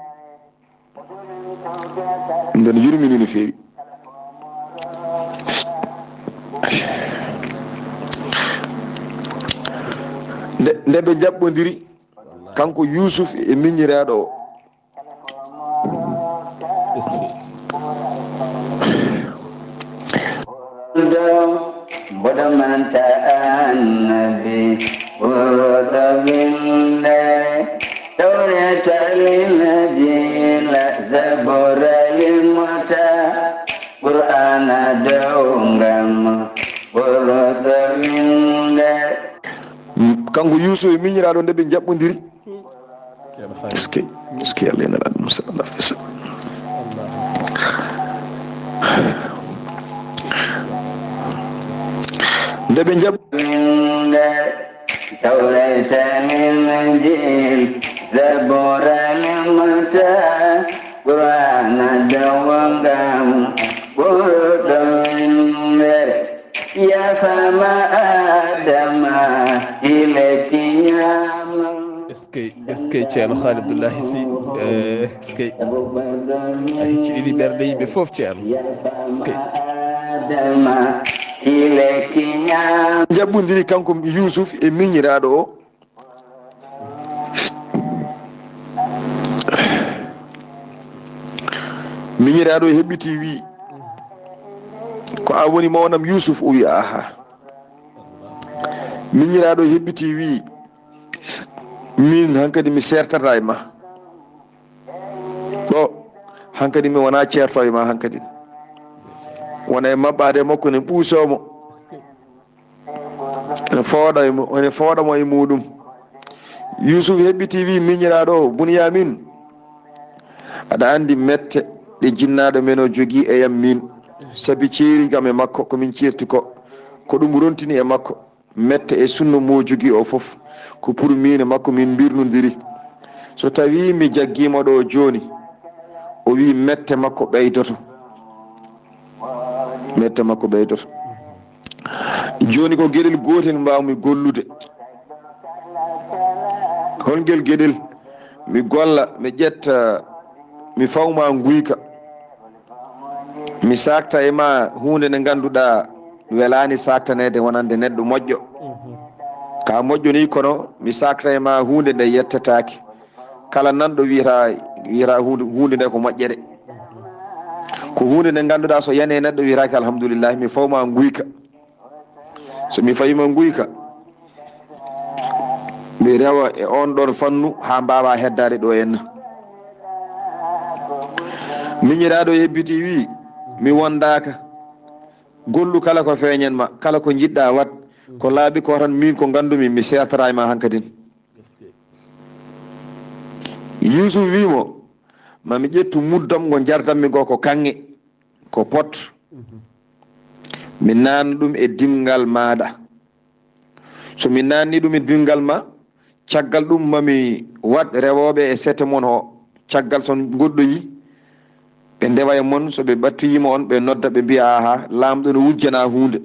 nden yurmini no feewi. Nde, nde ɓe njaɓɓondiri, kanko Yusuf e miñiraaɗo o. Mboɗo manta annabi ɓurɗo winde, Tawreeta Linjiila Zabuura Limota, Qur'aana dow ngam ɓurɗo winde. Kanko Yuusuf e miñiraaɗo nde ɓe njaɓɓondiri. Est-ce que, est-ce que Allah ina ɗum sallallahu alaihi wasallam? Nde ɓe njaɓ- Tawreeta Linjiila Zabuura Limota, Qur'aana dow ngam ɓurɗo winde. Yaafaama Aadama, hile kiñaama. Eskey, eskey, Ceerno Haali Abdullahi Si. Eh, eskey. A hicci ɗiɗi ɓerɗe yimɓe fof, Ceerno. Eskey. Jaɓɓondiri kanko Yuusuf e miñiraaɗo o. Miñiraaɗo o heɓɓiti, wi, "Ko an woni mawnam Yuusuf?" O wi, "Aha." Miñiraaɗo o heɓɓiti, wi, "Min hankadi mi seertata e ma. Ɗo hankadi mi wona ceerto e ma hankadi." Wona e maɓɓaade e makko ne ɓuusoo mo. Ene fooɗa e mu-, ene fooɗa mo e muɗum. Yuusuf heɓɓiti, wi, "Miñiraaɗo o, Bunyamin, aɗa anndi mette ɗe jinnaaɗo men o jogii e yam min, sabi ceeri kam e makko, ko min ceerti ko, ko ɗum rontini e makko. Mette e sunno mo jogii o fof, ko pour min e makko min mbirnondiri. So tawii mi jaggiima ɗo jooni," o wi, "mette makko ɓeydoto. Mette makko ɓeydoto." Jooni ko geɗel gootel mbaawmi gollude. Hol ngel geɗel? Mi golla, mi ƴetta, mi fawma nguyka. Mi saakta e ma huunde nde ngannduɗaa welaani saaktaneede wonande neɗɗo moƴƴo. Ka moƴƴo ni, kono mi saakta e ma huunde nde yettetaake. Kala nanɗo wiyata, wiyata huunde, huunde nde ko moƴƴere. Ko huunde nde ngannduɗaa so yani e neɗɗo wiyataake alhamdulillahi, mi fawma nguyka. So mi fawima nguyka, mi rewa e on ɗon fannu haa mbaawa heddaade ɗo henna. Miñiraaɗo hebbiti wi, "Mi wondaaka. Gollu kala ko feeñan ma, kala ko njiɗɗa waɗ. Ko laaɓi ko tan min ko nganndumi, mi seertata e ma hankadin." Yuusuf wi mo, "Ma mi ƴettu muddam ngo njardanmi ngo ko kaŋŋe, ko pot. Mi naanna ɗum e dimngal maaɗa. So mi naanni ɗum e dimngal ma, caggal ɗum ma mi waɗ rewooɓe e sete mon o. Caggal so ngoɗɗoyi, ɓe ndewa e mon, so ɓe ɓattoyiima on, ɓe nodda, ɓe mbiya, aha, laamɗo no wujjana huunde.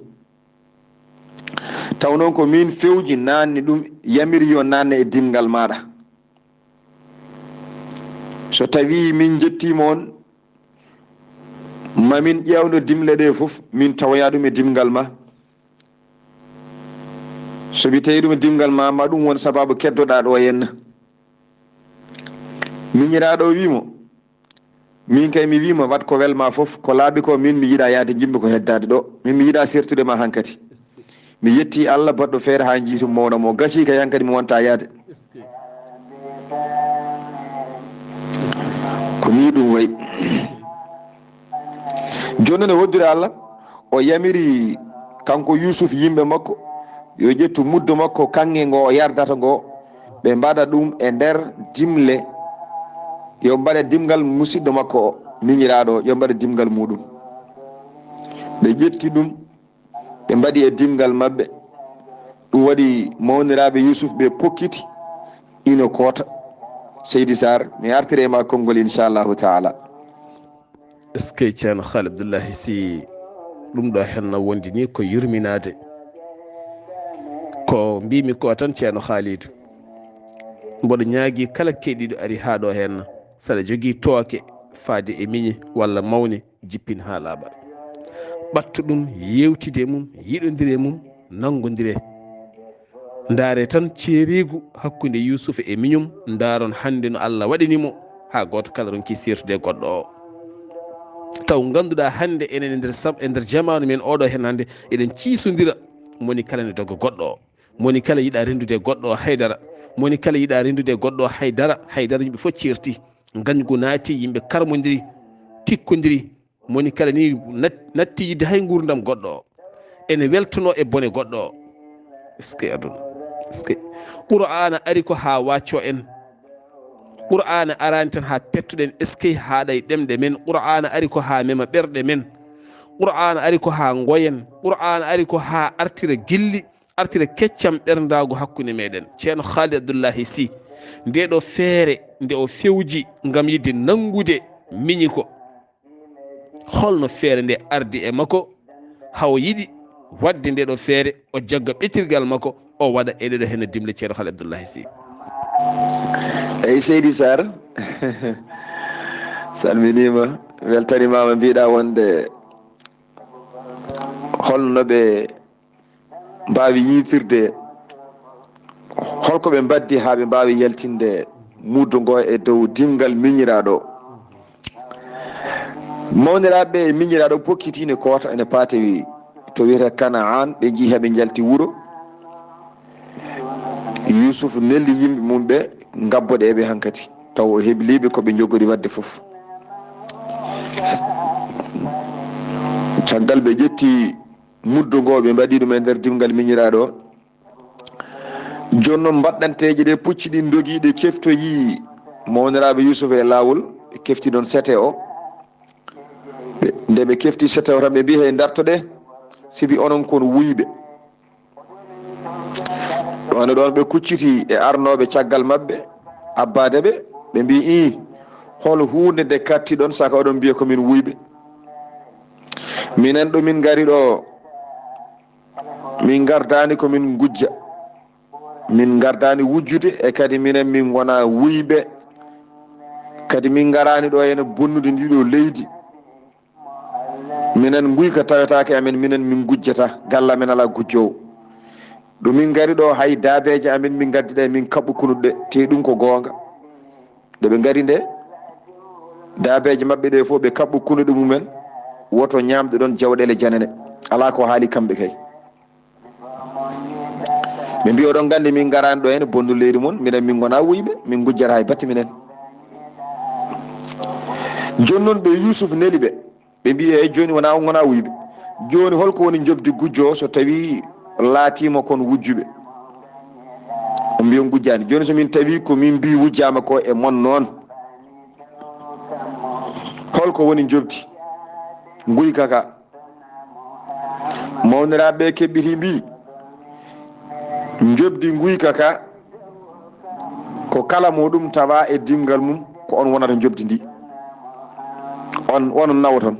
Taw noon ko min fewji naanni ɗum, yamiri yo naanne e dimngal maaɗa. So tawii min njettiima on, ma min ƴeewno dimle ɗe fof, min tawoya ɗum e dimngal ma. So mi tawi ɗum e dimngal ma, ma ɗum won sababu keddoɗaa ɗo henna." Miñiraaɗo o wi mo, "Min kay mi wi ma, waɗ ko wel ma fof, ko laaɓi ko min mi yiɗa yahde, njiɗmi ko heddaade ɗo. Min mi yiɗa sertude ma hankadi. Mi yetti Allah baɗɗo feere haa njiitum mawna mo. Gasi kay hankadi mi wonta yahde." Ko ni ɗum wayi. Jooni noon e hoddire Allah, o yamiri kanko Yuusuf yimɓe makko, yo ƴettu muddo makko kaŋŋe ngo o yardata ngo, ɓe mbaɗa ɗum e nder dimle, yo mbaɗe dimngal musidɗo makko o, miñiraaɗo o, yo mbaɗe dimngal muɗum. Ɓe ƴetti ɗum, ɓe mbaɗi e dimngal maɓɓe. Ɗum waɗi mawniraaɓe Yuusuf ɓe pokkiti ino koota. Seydi Sarr, mi artire e ma konngol, inchallahu taala. Eskey, Ceerno Haali Abdullahi Si, ɗum ɗo henna wondi ni ko yurminaade. Ko mbimi ko tan, Ceerno Haalidu, mboɗo ñaagi kala keɗiiɗo ari haa ɗo henna, saɗa jogii tooke faade e miñi walla mawni, jippin haa laaɓa. Ɓatto ɗum, yewtide mum, yiɗondire mum, nanngondire. Ndaare tan ceeriigu hakkunde Yuusufa e miñum, ndaaron hannde no Allah waɗani mo, haa gooto kala ronki seertude e goɗɗo o. Taw ngannduɗaa hannde enen e nder sam-, e nder jamaanu men oɗo hen hannde, eɗen ciisondira, moni kala ne doga goɗɗo o. Moni kala yiɗa renndude e goɗɗo o haydara. Moni kala yiɗa renndude e goɗɗo o haydara. Haydara yimɓe fof ceerti. Ngañgu naati, yimɓe karmondiri, tikkondiri. Moni kala ni nat-, natti yidde hay nguurndam goɗɗo o. Ene weltono e bone goɗɗo o. Est-ce que aduna? Est-ce que Qur'aana ari ko haa waccoo en? Qur'aana araani tan haa pettoɗen, est-ce que haaɗa e ɗemɗe men? Qur'aana ari ko haa mema ɓerɗe men. Qur'aana ari ko haa ngoyen. Qur'aana ari ko haa artira gilli, artira keccam ɓerndaagu hakkunde meɗen. Ceerno Haali Abdullahi Si, nde ɗo feere, nde o fewji ngam yiɗde nanngude miñi ko, holno feere nde ardi e makko, hawo yiɗi waɗde nde ɗo feere, o jagga ɓetirgal makko, o waɗa e ɗeɗo hene dimle Ceerno Haali Abdullahi Si. Eyi, Seydi Sarr, salminiima, weltanimaama. Mbiɗa wonde holno ɓe mbaawi yiitirde, holko ɓe mbaddi haa ɓe mbaawi yaltinde muddo ngo e dow dimngal miñiraaɗo? Mawniraaɓe e miñiraaɗo pokkitiino koota ene paatewi to wiyetee Kanaan, ɓe njii haa ɓe njalti wuro. Yuusuf neli yimɓe mum ɓe ngabboɗe e ɓe hankadi, taw o hebliiɓe ko ɓe njogori waɗde fof. Caggal ɓe ƴetti muddo ngo, ɓe mbaɗi ɗum e nder dimngal miñiraaɗo. Jooni noon, mbaɗɗanteeje ɗe pucci ɗin ndogi, ɗe keftoyi mawniraaɓe Yuusuf e laawol, ɓe kefti ɗon sete o. Ɓe, nde ɓe kefti sete o tan, ɓe mbii, "Hey, ndartoɗe, sibi onon kon wuyɓe." Ɗon e ɗon ɓe kucciti e arnooɓe caggal maɓɓe, abbaade ɓe, ɓe mbii, "Ii, hol huunde nde kattiɗon, saka oɗon mbiya ko min wuyɓe? Minen ɗo min ngari ɗo, min ngardaani ko min ngujja. Min ngardaani wujjude, e kadi minen min ngonaa wuyɓe. Kadi min ngaraani ɗo ene bonnude ndi ɗo leydi. Minen nguyka tawetaake amen, minen min ngujjata, galla amen alaa gujjoowo. Ɗo min ngari ɗo, hay daabeeje amen min ngaddi ɗe, min kaɓɓu kunuɗe, te ɗum ko goonga." Nde ɓe ngari nde, daabeeje maɓɓe ɗe fof ɓe kaɓɓu kunuɗe mumen, woto ñaamde ɗon jawɗeele janane. Alaa ko haali kamɓe kay. Ɓe mbii, "Oɗon nganndi min ngaraani ɗo heen bonnude leydi mon, minen min ngonaa wuyɓe, min ngujjata hay batte minen." Jooni noon ɓe Yuusuf neli ɓe, ɓe mbii, "Eey, jooni wonaa on ngonaa wuyɓe. Jooni holko woni njoɓdi gujjo o so tawii laatiima kon wujjuɓe?" O mbii, "On ngujjaani." "Jooni so min tawii ko min mbii wujjaama ko e mon noon, holko woni njoɓdi nguyka ka?" Mawniraaɓe ɓe keɓɓitii mbii, "Njoɓdi nguyka ka, ko kala mo ɗum tawa e dimngal mum, ko on wonata njoɓdi ndi. On, onon nawoton.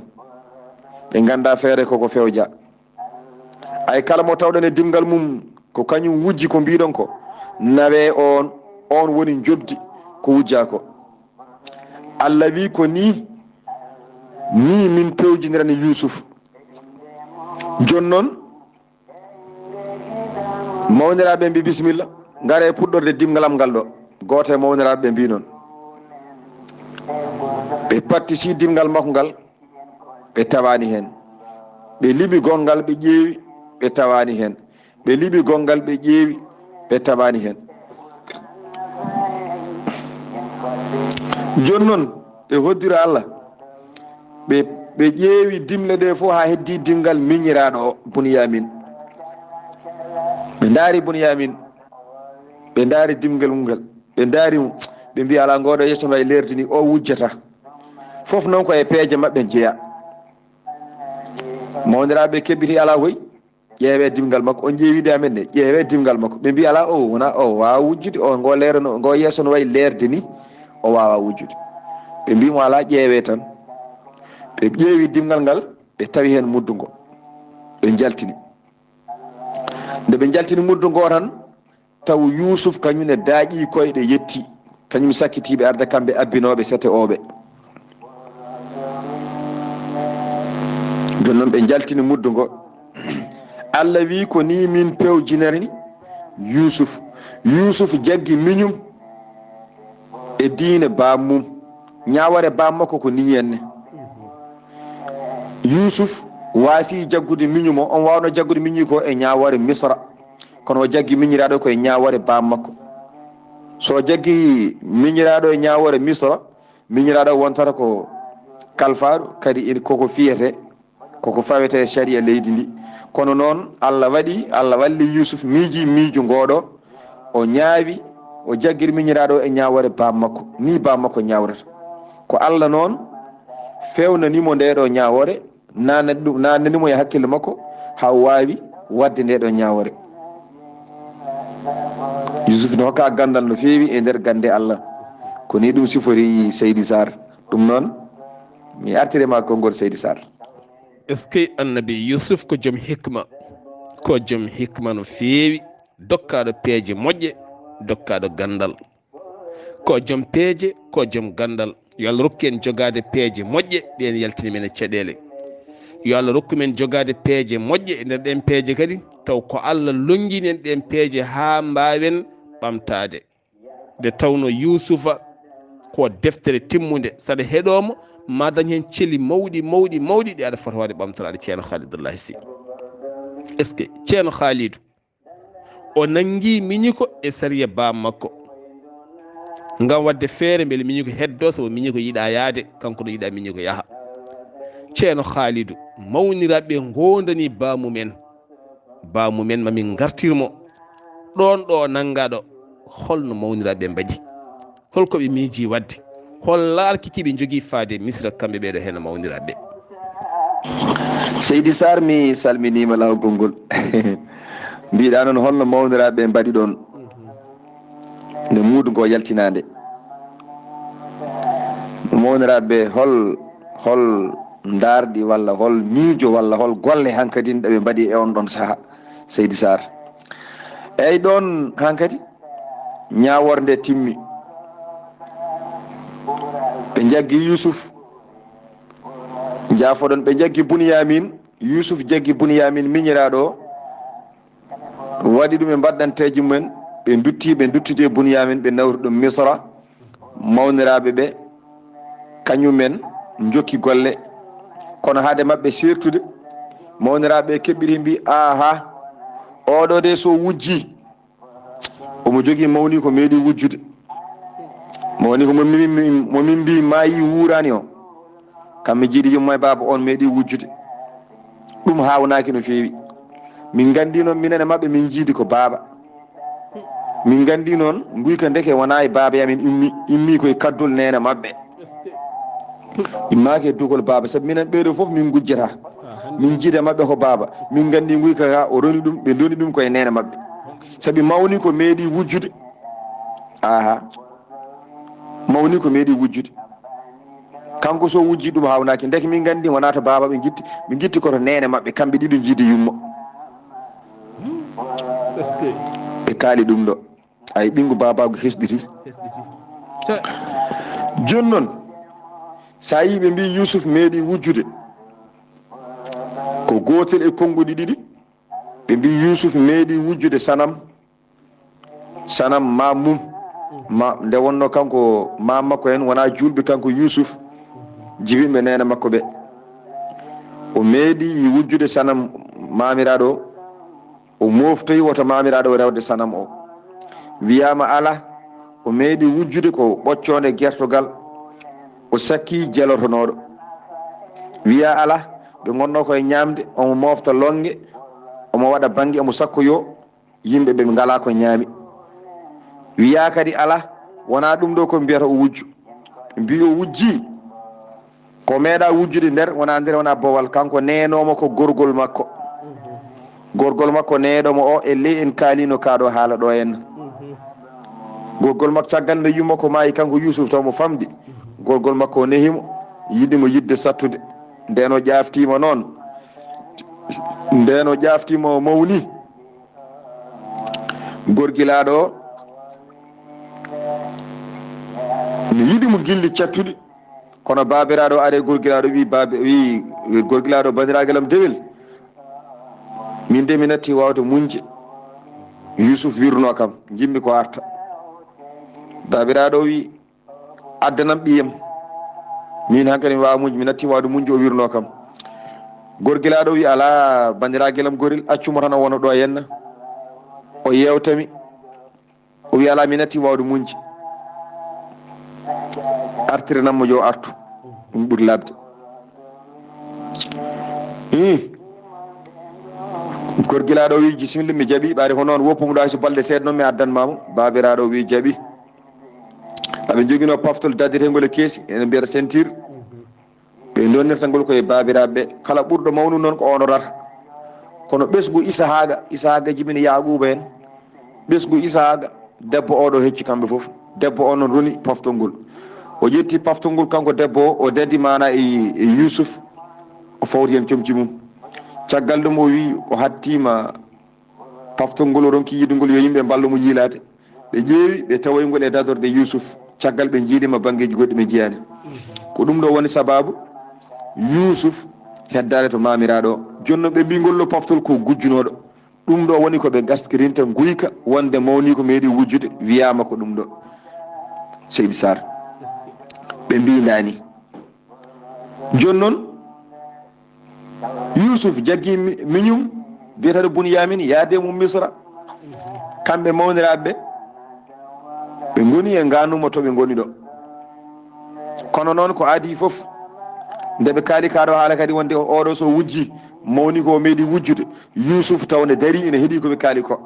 Ɓe nganndaa feere koko fewja. Ay kala mo tawɗon e dimngal mum, ko kañum wujji ko mbiɗon ko, nawee on, on woni njoɓdi ko wujjaa ko." Allah wii, "Ko nii, nii min pewjinirani Yuusuf." Jooni noon, mawniraaɓe mbii, "Bisimilla, ngaree puɗɗorde dimngal am ngal ɗo." Gooto e mawniraaɓe ɓe mbii noon. Ɓe pattisi dimngal makko ngal, ɓe tawaani heen. Ɓe liɓi gonngal, ɓe ƴeewi, ɓe tawaani heen. Ɓe liɓi gonngal, ɓe ƴeewi, ɓe tawaani heen. Jooni noon, ɓe hoddira Allah. Ɓe, ɓe ƴeewi dimle ɗe fof haa heddii dimngal miñiraaɗo o, Bunyamin. Ɓe ndaari Bunyamin, ɓe ndaari dimngal mum ngal, ɓe ndaari mo, ɓe mbii, "Alaa, ngooɗo yeeso no wayi leerde ni, o wujjata." Fof noon ko e peeje maɓɓe jeyaa. Mawniraaɓe keɓɓiti, "Alaa hoy, ƴeewee dimngal makko." On ƴeewi de amen de, "Ƴeewee dimngal makko." Ɓe mbii, "Alaa, o wonaa, o waawaa wujjude, o ngo leere no, ngo yeeso no wayi leerde ni, o waawaa wujjude." Ɓe mbii mo, "Alaa, ƴeewee tan." Ɓe ƴeewi dimngal ngal, ɓe tawi heen muddo ngo. Ɓe njaltini. Nde ɓe njaltini muddo ngo tan, taw Yuusuf kañum ne daaƴii koyɗe, yetti, kañum sakkitiiɓe arde kamɓe abbinooɓe sete ooɓe. Jooni noon ɓe njaltini muddo ngo. Allah wii, "Ko nii min pewjinirani Yuusuf." Yuusuf jaggi miñum e diine baam mum. Ñaawoore baam makko ko nii henne. Yuusuf waasi jaggude miñum o, on waawno jaggude miñi ko e ñaawoore Misra. Kono o jaggi miñiraaɗo ko e ñaawoore baam makko. So o jaggi miñiraaɗo e ñaawoore Misra, miñiraaɗo wontata ko kalfaaɗo, kadi in koko fiyete, koko fawete e sariya leydi ndi. Kono noon, Allah waɗi, Allah walli Yuusuf, miiji miijo ngooɗo, o ñaawi, o jaggiri miñiraaɗo e ñaawoore baam makko. Ni baam makko ñaawrata. Ko Allah noon fewnani mo ndeeɗo ñaawoore, naanani ɗum, naanani mo e hakkille makko, haa o waawi waɗde ndeeɗo ñaawoore. Yuusuf no hokka ganndal no feewi e nder gannde Allah. Ko ni ɗum sifori Seydi Sarr. Ɗum noon, mi artire ma konngol Seydi Sarr. Est-ce que Annabi Yuusuf ko joom hikma? Ko joom hikma no feewi, dokkaaɗo peeje moƴƴe, dokkaaɗo ganndal. Ko joom peeje, ko joom ganndal. Yo Allah rokku en jogaade peeje moƴƴe, ɗe en yaltini men e caɗeele. Yo Allah rokku men jogaade peeje moƴƴe, e nder ɗeen peeje kadi, taw ko Allah lonngini en ɗeen peeje haa mbaawen ɓamtaade. Nde tawnoo Yuusufa ko deftere timmunde, saɗa heɗoo mo, ma dañ heen celi mawɗi, mawɗi, mawɗi, ɗi aɗa fota waawde ɓamtoraade, Ceerno Haalidullaahi Sih. Est-ce que Ceerno Haalidu, o nanngi miñiko e sariya baaba makko, ngam waɗde feere mbele miñiko heddoo, sabu miñiko yiɗaa yahde, kanko no yiɗaa miñiko yaha. Ceerno Haalidu, mawniraaɓe ngoondanii baamumen. Baamumen, ma min ngartir mo. Ɗoon ɗo nanngaa ɗo, hol no mawniraaɓe mbaɗi? Hol ko ɓe miijii waɗde? Hol laarki ki ɓe njogii faade Misra, kamɓe ɓee ɗo heen mawniraaɓe? Seydi Sarr, mi salminiima laawol konngol. Mbiɗa noon, holno mawniraaɓe mbaɗi ɗoon nde muudo ngo yaltinaande? Mawniraaɓe, hol, hol ndaarɗi walla hol miijo walla hol golle hankadi ɗe ɓe mbaɗi e oon ɗoon sahaa, Seydi Sarr? Eey, ɗoon hankadi ñaawoore nde timmi. Ɓe njaggi Yuusuf, njaafoɗon, ɓe njaggi Buniyaamin, Yuusuf jaggi Buniyaamin miñiraaɗo o, waɗi ɗum e mbaɗɗanteeji mumen, ɓe ndutti, ɓe nduttidi e Buniyaamin, ɓe nawri ɗum Misra. Mawniraaɓe ɓe, kañumen njokki golle, kono hade maɓɓe seertude, mawniraaɓe ɓe keɓɓiri mbi, "Aha, oɗo de so wujji, omo jogii mawni ko meeɗi wujjude. Mawni ko mo min, mo min mbi maayi wuurani o. Kam mi jiidi yumma e baaba on meeɗi wujjude. Ɗum haawnaaki no feewi. Min nganndi noon minen e maɓɓe min jiidi ko baaba. Min nganndi noon nguyka ndeke wonaa e baaba amin immi, immi ko e kaddol neene maɓɓe. Immaaki e dugol baaba, sabu minen ɓeeɗo fof min ngujjata. Min jiida maɓɓe ko baaba. Min nganndi nguyka ka o roni ɗum, ɓe ndoni ɗum ko e neene maɓɓe. Sabi mawni ko meeɗi wujjude. Aha. Mawni ko meeɗi wujjude. Kanko so wujji ɗum haawnaaki. Ndeke min nganndi wonaa to baaba ɓe ngitti, ɓe ngitti ko to neene maɓɓe, kamɓe ɗiɗo jiidi yumma." Ɓe kaali ɗum ɗo. Ay, ɓinngu baabaagu hesɗiti. Jooni noon, so a yii ɓe mbii Yuusuf meeɗi wujjude, ko gootel e konnguɗi ɗiɗi, ɓe mbii Yuusuf meeɗi wujjude sanam, sanam maam mum, ma, nde wonnoo kanko maam makko en wonaa juulɓe, kanko Yuusuf, jibinɓe neene makko ɓe. O meeɗi wujjude sanam maamiraaɗo o. O mooftoyi woto maamiraaɗo o rewde sanam o. Wiyaama alaa, o meeɗi wujjude ko ɓoccoonde gertogal, o sakki jelotonooɗo. Wiyaa alaa, ɓe ngonnoo ko e ñaamde, omo moofta lonnge, omo waɗa bannge, omo sakkoyoo yimɓe ɓe ngalaa ko ñaami. Wiyaa kadi alaa, wonaa ɗum ɗo ko mbiyata o wujju. Mbii o wujjii, ko meeɗa wujjude nder, wona nder, wona bowal, kanko neenoomo ko gorgol makko. Gorgol makko neeɗoomo o, e ley en kaaliino kaa ɗo haala ɗo en. Gorgol makko, caggal nde yumma ko maayi, kanko Yuusuf, taw mo famɗi. Gorgol makko o nehimo, yiɗi mo yiɗde sattude. Ndeen o ƴaaftiima noon, ndeen o ƴaaftiima o mawni. Gorgilaaɗo o, mi yiɗi mo gilli cattuɗi. Kono baabiraaɗo o ari e gorgilaaɗo, wi, baabe, wi, wi gorgilaaɗo, "Banndiraagal am dewel, min de mi natti waawde muñde." Yuusuf wirnoo kam, "Njiɗmi ko arta." Baabiraaɗo o wi, "Addanam ɓiyam. Min hankadi mi waawaa muñde, mi natti waawde muñde," o wirnoo kam. Gorgilaaɗo o wi, "Alaa, banndiraagal am gorel, accu mo tan o wona ɗo henna. O yeewta mi." O wi, "Alaa, mi natti waawde muñde. Artiranam mo, yo artu. Ɗum ɓuri labde." Ih. Gorgilaaɗo o wi, "Bisimilla, mi jaɓi. Ɓaade ko noon, woppu mo ɗo, hay so balɗe seeɗa noon mi addan ma mo." Baabiraaɗo o wi, "Jaɓi." Aɓe njoginoo paftol daddeteengol e keesi, ene mbiyata ceinture. Ɓe ndonnirta ngol ko e baabiraaɓe ɓe. Kala ɓurɗo mawnude noon ko onorata. Kono ɓesngu Isahaaqa, Isahaaqa jibini Yaaquuba en, ɓesngu Isahaaqa, debbo oɗo hecci kamɓe fof. Debbo o noon roni paftol ngol. O ƴetti paftol ngol, kanko debbo o, o dadi maana e, e Yuusuf, o fawti heen comci mum. Caggal ɗum o wi, o hattiima paftol ngol, o ronki yiide ngol yo yimɓe mballu mo yiilaade. Ɓe ƴeewi, ɓe tawoyi ngol e dadorde Yuusuf. Caggal ɓe njiidima banngeeji goɗɗi ɓe njiyaani. Ko ɗum ɗo woni sababu Yuusuf heddaade to maamiraaɗo o. Jooni noon ɓe mbii ngol ɗo poftal ko gujjunooɗo. Ɗum ɗo woni ko ɓe gaskirinta nguyka wonde mawni ko meeɗi wujjude, wiyaama ko ɗum ɗo. Seydi Sarr. Ɓe mbii ndaani. Jooni noon Yuusuf jaggi mi-, miñum biyeteeɗo Bunyamin, yaade mum Misra. Kamɓe mawniraaɓe ɓe, ɓe ngoni e ngaanuma to ɓe ngoni ɗo. Kono noon ko adii fof, nde ɓe kaali kaa ɗo haala kadi wonde oɗo so wujji, mawni ko o meeɗi wujjude, Yuusuf taw ne darii ene heɗii ko ɓe kaali ko.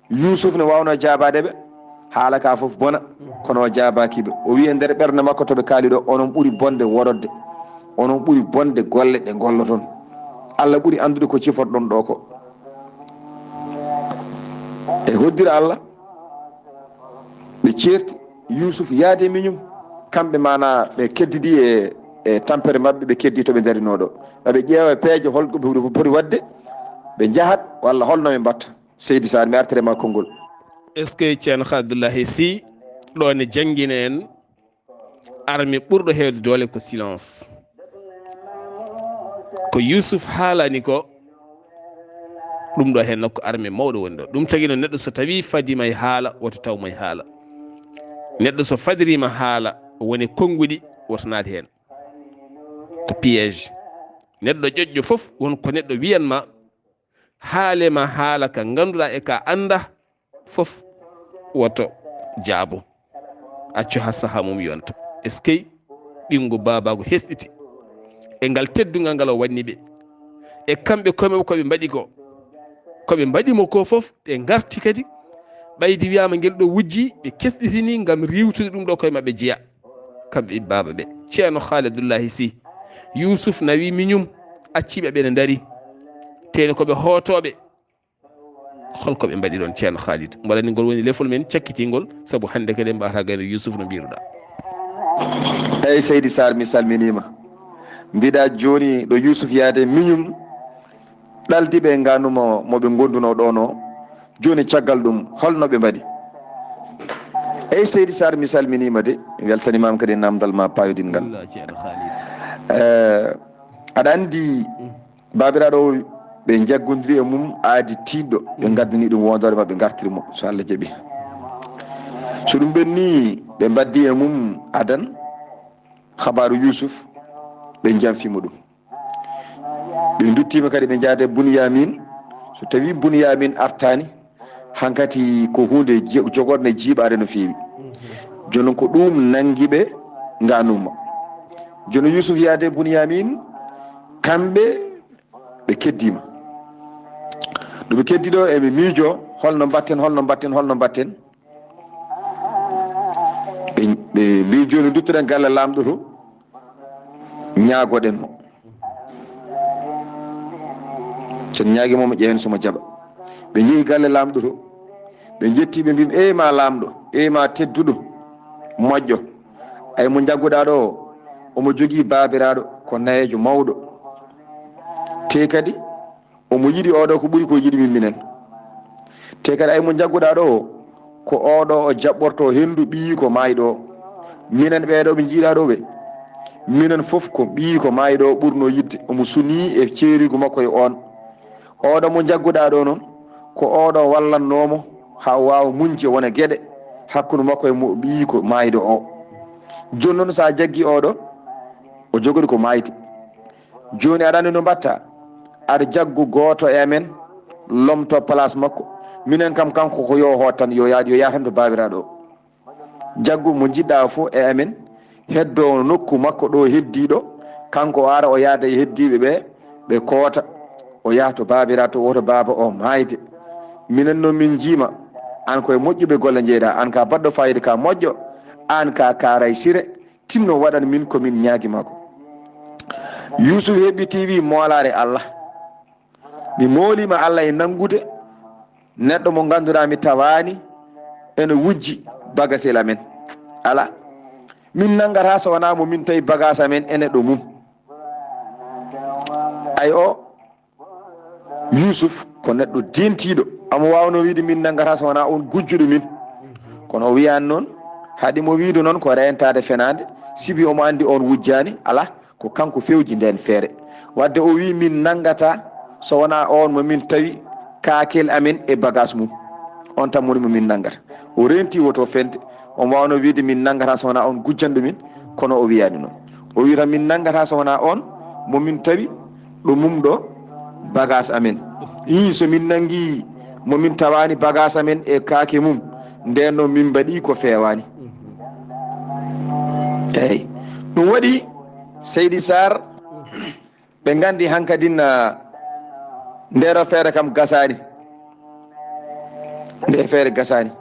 Yuusuf ne waawnoo jaabaade ɓe, haala ka fof bona, kono o jaabaaki ɓe. O wiyi e nder ɓernde makko to ɓe kaali ɗo, onon ɓuri bonde worodde, onon ɓuri bonde golle ɗe ngolloton. Allah ɓuri anndude ko ciforɗon ɗo ko. E hoddira Allah, ɓe ceerti Yuusuf yaade miñum. Kamɓe maana ɓe keddidi e, e tampere maɓɓe, ɓe keddi to ɓe ndarinoo ɗo. Ɓe ƴeewa peeje hol ko ɓe poti waɗde, ɓe njahat walla holno ɓe mbatta. Seydi Sarr, mi artire ma konngol. Est-ce que Ceerno Abdullahi Sy ɗo ne janngina en arme ɓurɗo heewde doole ko silence? Ko Yuusuf haalani ko, ɗum ɗo heen nokku arme mawɗo woni ɗo. Ɗum tagi noon neɗɗo so tawii fadima e haala, woto taw mo e haala. Neɗɗo so fadiriima haala, woni konnguɗi, woto naat heen. Ko piège. Neɗɗo ƴoƴƴo fof won ko neɗɗo wiyan ma, haale ma haala ka ngannduɗaa e ka anndaa fof, woto jaabo. Accu haa sahaa mum yonta. Eskey, ɓinngu baabaagu hesɗiti e ngal teddungal ngal o waɗni ɓe. E kamɓe koye maɓɓe ko ɓe mbaɗi ko, ko ɓe mbaɗi mo ko fof, ɓe ngarti kadi. Ɓaydi wiyaama ngel ɗo wujji, ɓe kesɗitini ngam riiwtude ɗum ɗo koye maɓɓe jeya. Kamɓe ɓiɓɓe baaba ɓe. Ceerno Khaalidullaahi Sy, Yuusuf nawi miñum, acci ɓe ɓe ne ndari. Teyno ko ɓe hootooɓe. Holko ɓe mbaɗi ɗoon, Ceerno Khalid? Mbaɗani ngol woni lefol men cakkitingol, sabu hannde kadi en mbaɗata gayno Yuusuf no mbiruɗaa. Eey, Seydi Sarr, mi salminiima. Mbiɗa jooni ɗo Yuusuf yaade miñum, ɗaldi ɓe ngaanuma mo ɓe ngondunoo ɗoon o. Jooni caggal ɗum, holno ɓe mbaɗi? Eey, Seydi Sarr, mi salminiima de, mi weltaniima kadi e naamndal ma paayodingal. Bismillah, Ceerno Khalid. Eh, aɗa anndi, baabiraaɗo o, ɓe njaggodiri e mum aadi tiiɗɗo, ɓe ngaddani ɗum wondoore maɓɓe, ngartiri mo, so Allah jaɓi. So ɗum ɓenni, ɓe mbaddi e mum adan, habaaru Yuusuf, ɓe njanfi mo ɗum. Ɓe nduttiima kadi, ɓe njaade Bunyamin. So tawi Bunyamin artaani, hankati ko huunde je-, jogornde jiiɓaade no feewi. Jooni ko ɗum nanngi ɓe ngaanuma. Jooni Yuusuf yaade Bunyamin, kamɓe ɓe keddiima. Ɗo ɓe keddi ɗo, eɓe miijo, holno mbatten, holno mbatten, holno mbatten. Ɓe, ɓe mbii, jooni nduttoɗen galle laamɗo to, ñaagoɗen mo. So en ñaagi mo, mo ƴeewen so mo jaɓa. Ɓe njehi galle laamɗo to, ɓe njetti, ɓe mbii, "Eey ma laamɗo, eey ma tedduɗo, moƴƴo. Ay mo njagguɗaa ɗo o, omo jogii baabiraaɗo ko nayeejo mawɗo. Te kadi omo yiɗi oɗo ko ɓuri ko yiɗi min minen. Te kadi ay mo njagguɗaa ɗo o, ko oɗo o jaɓɓorto henndu ɓiyiiko maayɗo o. Minen ɓeeɗo ɓe njiiɗaa ɗo ɓe, minen fof ko ɓiyiiko maayɗo o ɓurnoo yiɗde. Omo sunii e ceeriigu makko e oon. Oɗo mo njagguɗaa ɗo noon, ko oɗo wallannoo mo haa o waawa muñde wona geɗe hakkunde makko e mo ɓiyiiko maayɗo o. Jooni noon so a jaggii oɗo, o jogori ko maayde. Jooni aɗa anndi no mbatta? Aɗa jaggu gooto e amen, lomto place makko. Minen kam, kanko ko yo o hoot tan, yo yaad, yo yaah tan to baabiraaɗo o. Jaggu mo njiɗɗaa fof e amen, heddo nokku makko ɗo heddiiɗo, kanko o ara o yaada e heddiiɓe ɓe, ɓe koota, o yaha to baabiraaɗo, woto baaba o maayde. Minen noon min njiima, aan koye moƴƴuɓe golle njeyɗaa, aan ka baɗɗo faayiida ka moƴƴo, aan ka kaaray sire, tinno waɗan min ko min ñaagi ma ko." Yuusuf heɓɓitii wi, "Moolaare Allah. Mi mooliima Allah e nanngude neɗɗo mo ngannduɗaa mi tawaani ene wujji bagasel amen. Alaa, min nanngataa so wonaa mo min tawi bagas amen ene ɗo mum." Ay o, Yuusuf ko neɗɗo dentiiɗo. Omo waawnoo wiide, "Min nanngataa so wonaa on gujjuɗo min." Kono o wiyaani noon. Haɗi mo wiide noon ko reentaade fenaande, sibi omo anndi oon wujjaani, alaa, ko kanko fewji ndeen feere. Wadde o wii, "Min nanngata so wonaa oon mo min tawi kaakel amen e bagaas mum. On tan woni mo min nanngata." O reentii woto fende. Omo waawnoo wiide, "Min nanngata so wonaa oon gujjanɗo min," kono o wiyaani noon. O wii tan, "Min nanngata so wonaa oon mo min tawi ɗo mum ɗo bagaas amen. Ii, so min nanngi mo min tawaani bagaas amen e kaake mum, ndeen noon min mbaɗii ko feewaani." Eey. Ɗum waɗi, Seydi Sarr, ɓe nganndi hankadin, ah, ndeero feere kam gasaani. Nde feere gasaani.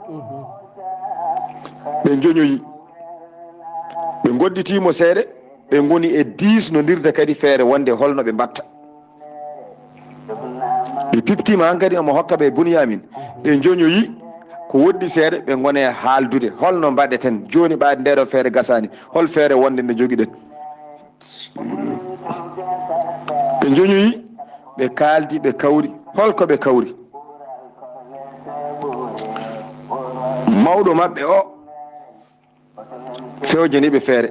Ɓe njoñoyi. Ɓe ngodditiimo seeɗa, ɓe ngoni e diisnondirde kadi feere wonde holno ɓe mbatta. Ɓe piptiima hankadi omo hokka ɓe Bunyamin. Ɓe njoñoyi ko woɗɗi seeɗa, ɓe ngoni e haaldude. Holno mbaɗeten jooni ɓaade ndeero feere gasaani? Hol feere wonde nde njogiɗen? Ɓe njoñoyi, ɓe kaaldi, ɓe kawri. Holko ɓe kawri? Mawɗo maɓɓe o fewjani ɓe feere.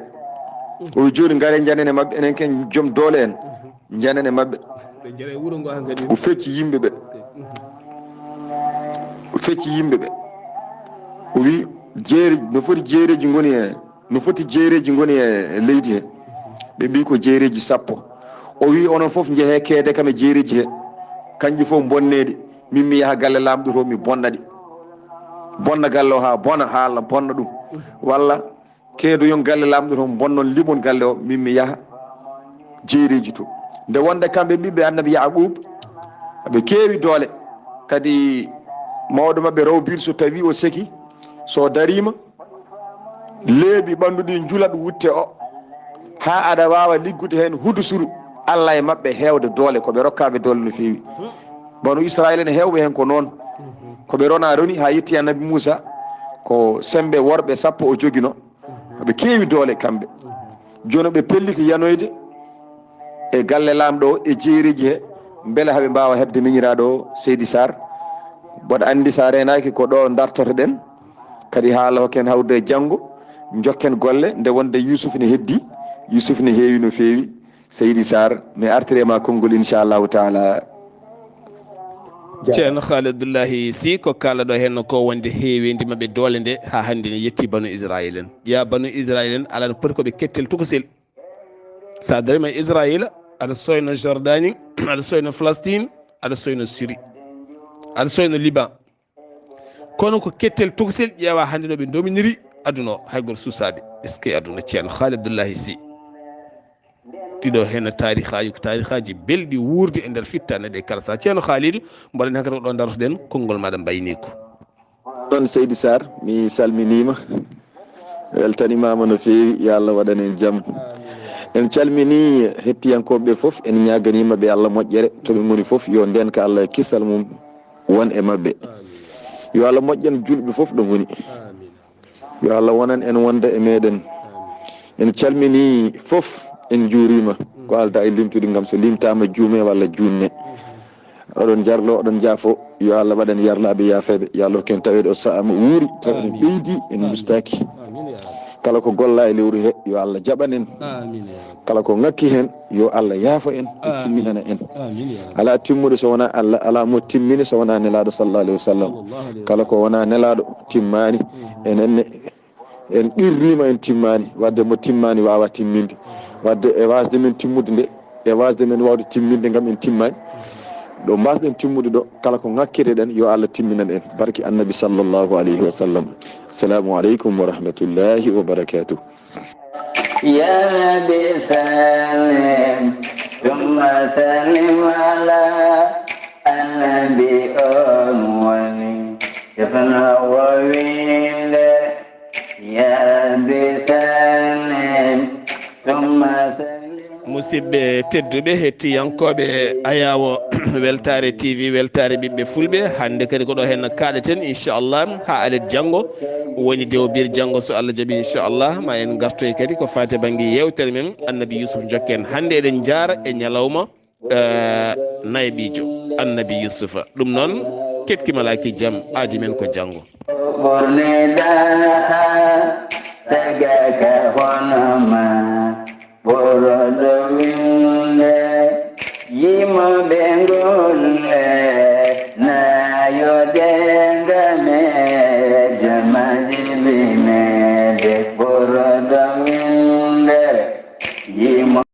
O wi, "Jooni ngare njanen e maɓɓe, enen ken joom doole en, njanen e maɓɓe." Ɓe njara e wuro ngo hankadi. O fecci yimɓe ɓe. O fecci yimɓe ɓe. O wi, "Jeeri, no foti jeereeji ngoni e, no foti jeereeji ngoni e leydi he?" Ɓe mbi, "Ko jeereeji sappo." O wi, "Onon fof njehee keede kam e jeereeji he. Kanji fof mbonneeɗi. Min mi yaha galle laamɗo to, mi bonna ɗi. Bonna galle o haa bona, haa Allah bonna ɗum. Walla keedoyon galle laamɗo to, bonnon limon galle o, min mi yaha jeereeji to." Nde wonde kamɓe ɓiɓɓe annabi Yaquub, ɓe keewi doole. Kadi mawɗo maɓɓe rawbiiɗo, so tawi o seki, so dariima, leeɓi ɓanndu ɗi njulat wutte o, haa aɗa waawa liggude heen hudusuru. Allah e maɓɓe heewde doole, ko ɓe rokkaaɓe doole no feewi. Banu Israayiila ne heewɓe heen ko noon. Ko ɓe rona roni haa yetti annabi Muusa, ko semmbe worɓe sappo o jogino. Ɓe keewi doole kamɓe. Jooni ɓe pelliti yanoyde e galle laamɗo o e jeereeji he, mbele haɓe mbaawa heɓde miñiraaɗo o, Seydi Sarr. Mboɗo anndi so a reenaaki ko ɗo ndartoto-ɗen. Kadi haala hokken hawrude e janngo, njokken golle, nde wonde Yuusuf ne heddi, Yuusuf ne heewi no feewi. Seydi Sarr, mi artire ma konngol, inchallahu taala. Ceerno Khalid Abdullahi Sy, ko kaalaɗo heen ko wonde heeweendi maɓɓe doole nde haa hannde ne yetti banu Israayiil en. Yaa banu Israayiil en, alaa no poti ko ɓe kettel tokosel. So a dariima Israayiila, aɗa soyna Jordani, aɗa soyna Falastiin, aɗa soyna Siri, aɗa soyna Liban. Kono ko kettel tokosel, ƴeewa hannde no ɓe ndominiri aduna o, hay gooto suusaa ɓe. Est-ce que aduna, Ceerno Khalid Abdullahi Sy? Ɗiɗo heen taarihaaji, ko taarihaaji belɗi wuurde e nder fittaanɗe ɗe kala sahaa. Ceerno Khalid, mboɗen hankadi ko ɗo ndartoɗen, konngol maaɗa mbayniiko. Ɗon Seydi Sarr, mi salminiima. Weltanimaama no feewi, yo Allah waɗan en jam. En calminii hettiyankooɓe ɓe fof, en ñaaganiima ɓe Allah moƴƴere, to ɓe ngoni fof, yo ndeenka Allah e kisal mum won e maɓɓe. Yo Allah moƴƴan julɓe fof ɗo ngoni. Yo Allah wonan en wonde e meɗen. En calminii fof, en njuuriima. Ko aldaa e limtude, ngam so limtaama juume walla juunne. Oɗon njarlo, oɗon njaafo. Yo Allah waɗan yarlaaɓe, yaafeeɓe. Yo Allah hokku en taweede o sahaa mo wuuri, taw en ɓeydi, en mustaaki. Kala ko gollaa e lewru he, yo Allah jaɓan en. Kala ko ŋakki heen, yo Allah yaafo en, o timminana en. Alaa timmuɗo so wonaa Allah, alaa mo timmini so wonaa Nelaaɗo sallallahu alayhi wa sallam. Kala ko wonaa Nelaaɗo timmaani. Enen ne, en qirriima, en timmaani. Wadde mo timmaani waawaa timminde. Wadde e waasde men timmude nde, e waasde men waawde timminde ngam en timmaani. Ɗo mbaasɗen timmude ɗo, kala ko ŋakkireɗen, yo Allah timminan en. Barki Annabi sallallahu alayhi wa sallam. Assalamu aleykum wa rahmatullahi wa barakatuh. يا رب سلم ثم سلم على النبي أمومي يفنى وويل. يا رب سلم ثم سلم. Musidɓe tedduɓe, hettiyankooɓe Ayaawo Weltaare T V, Weltaare Ɓiɓɓe Fulɓe, hannde kadi ko ɗo heen kaaɗeten, inchallah, haa alet janngo. Woni dewbir janngo, so Allah jaɓi, inchallah, ma en ngartoy kadi ko faati bannge yeewtere men, Annabi Yuusuf njokken. Hannde eɗen njaara e ñalawma, eh, nayaɓiijo Annabi Yuusufa. Ɗum noon, keɗki malaaki jam, aadi men ko janngo. Ɓorne daa Yima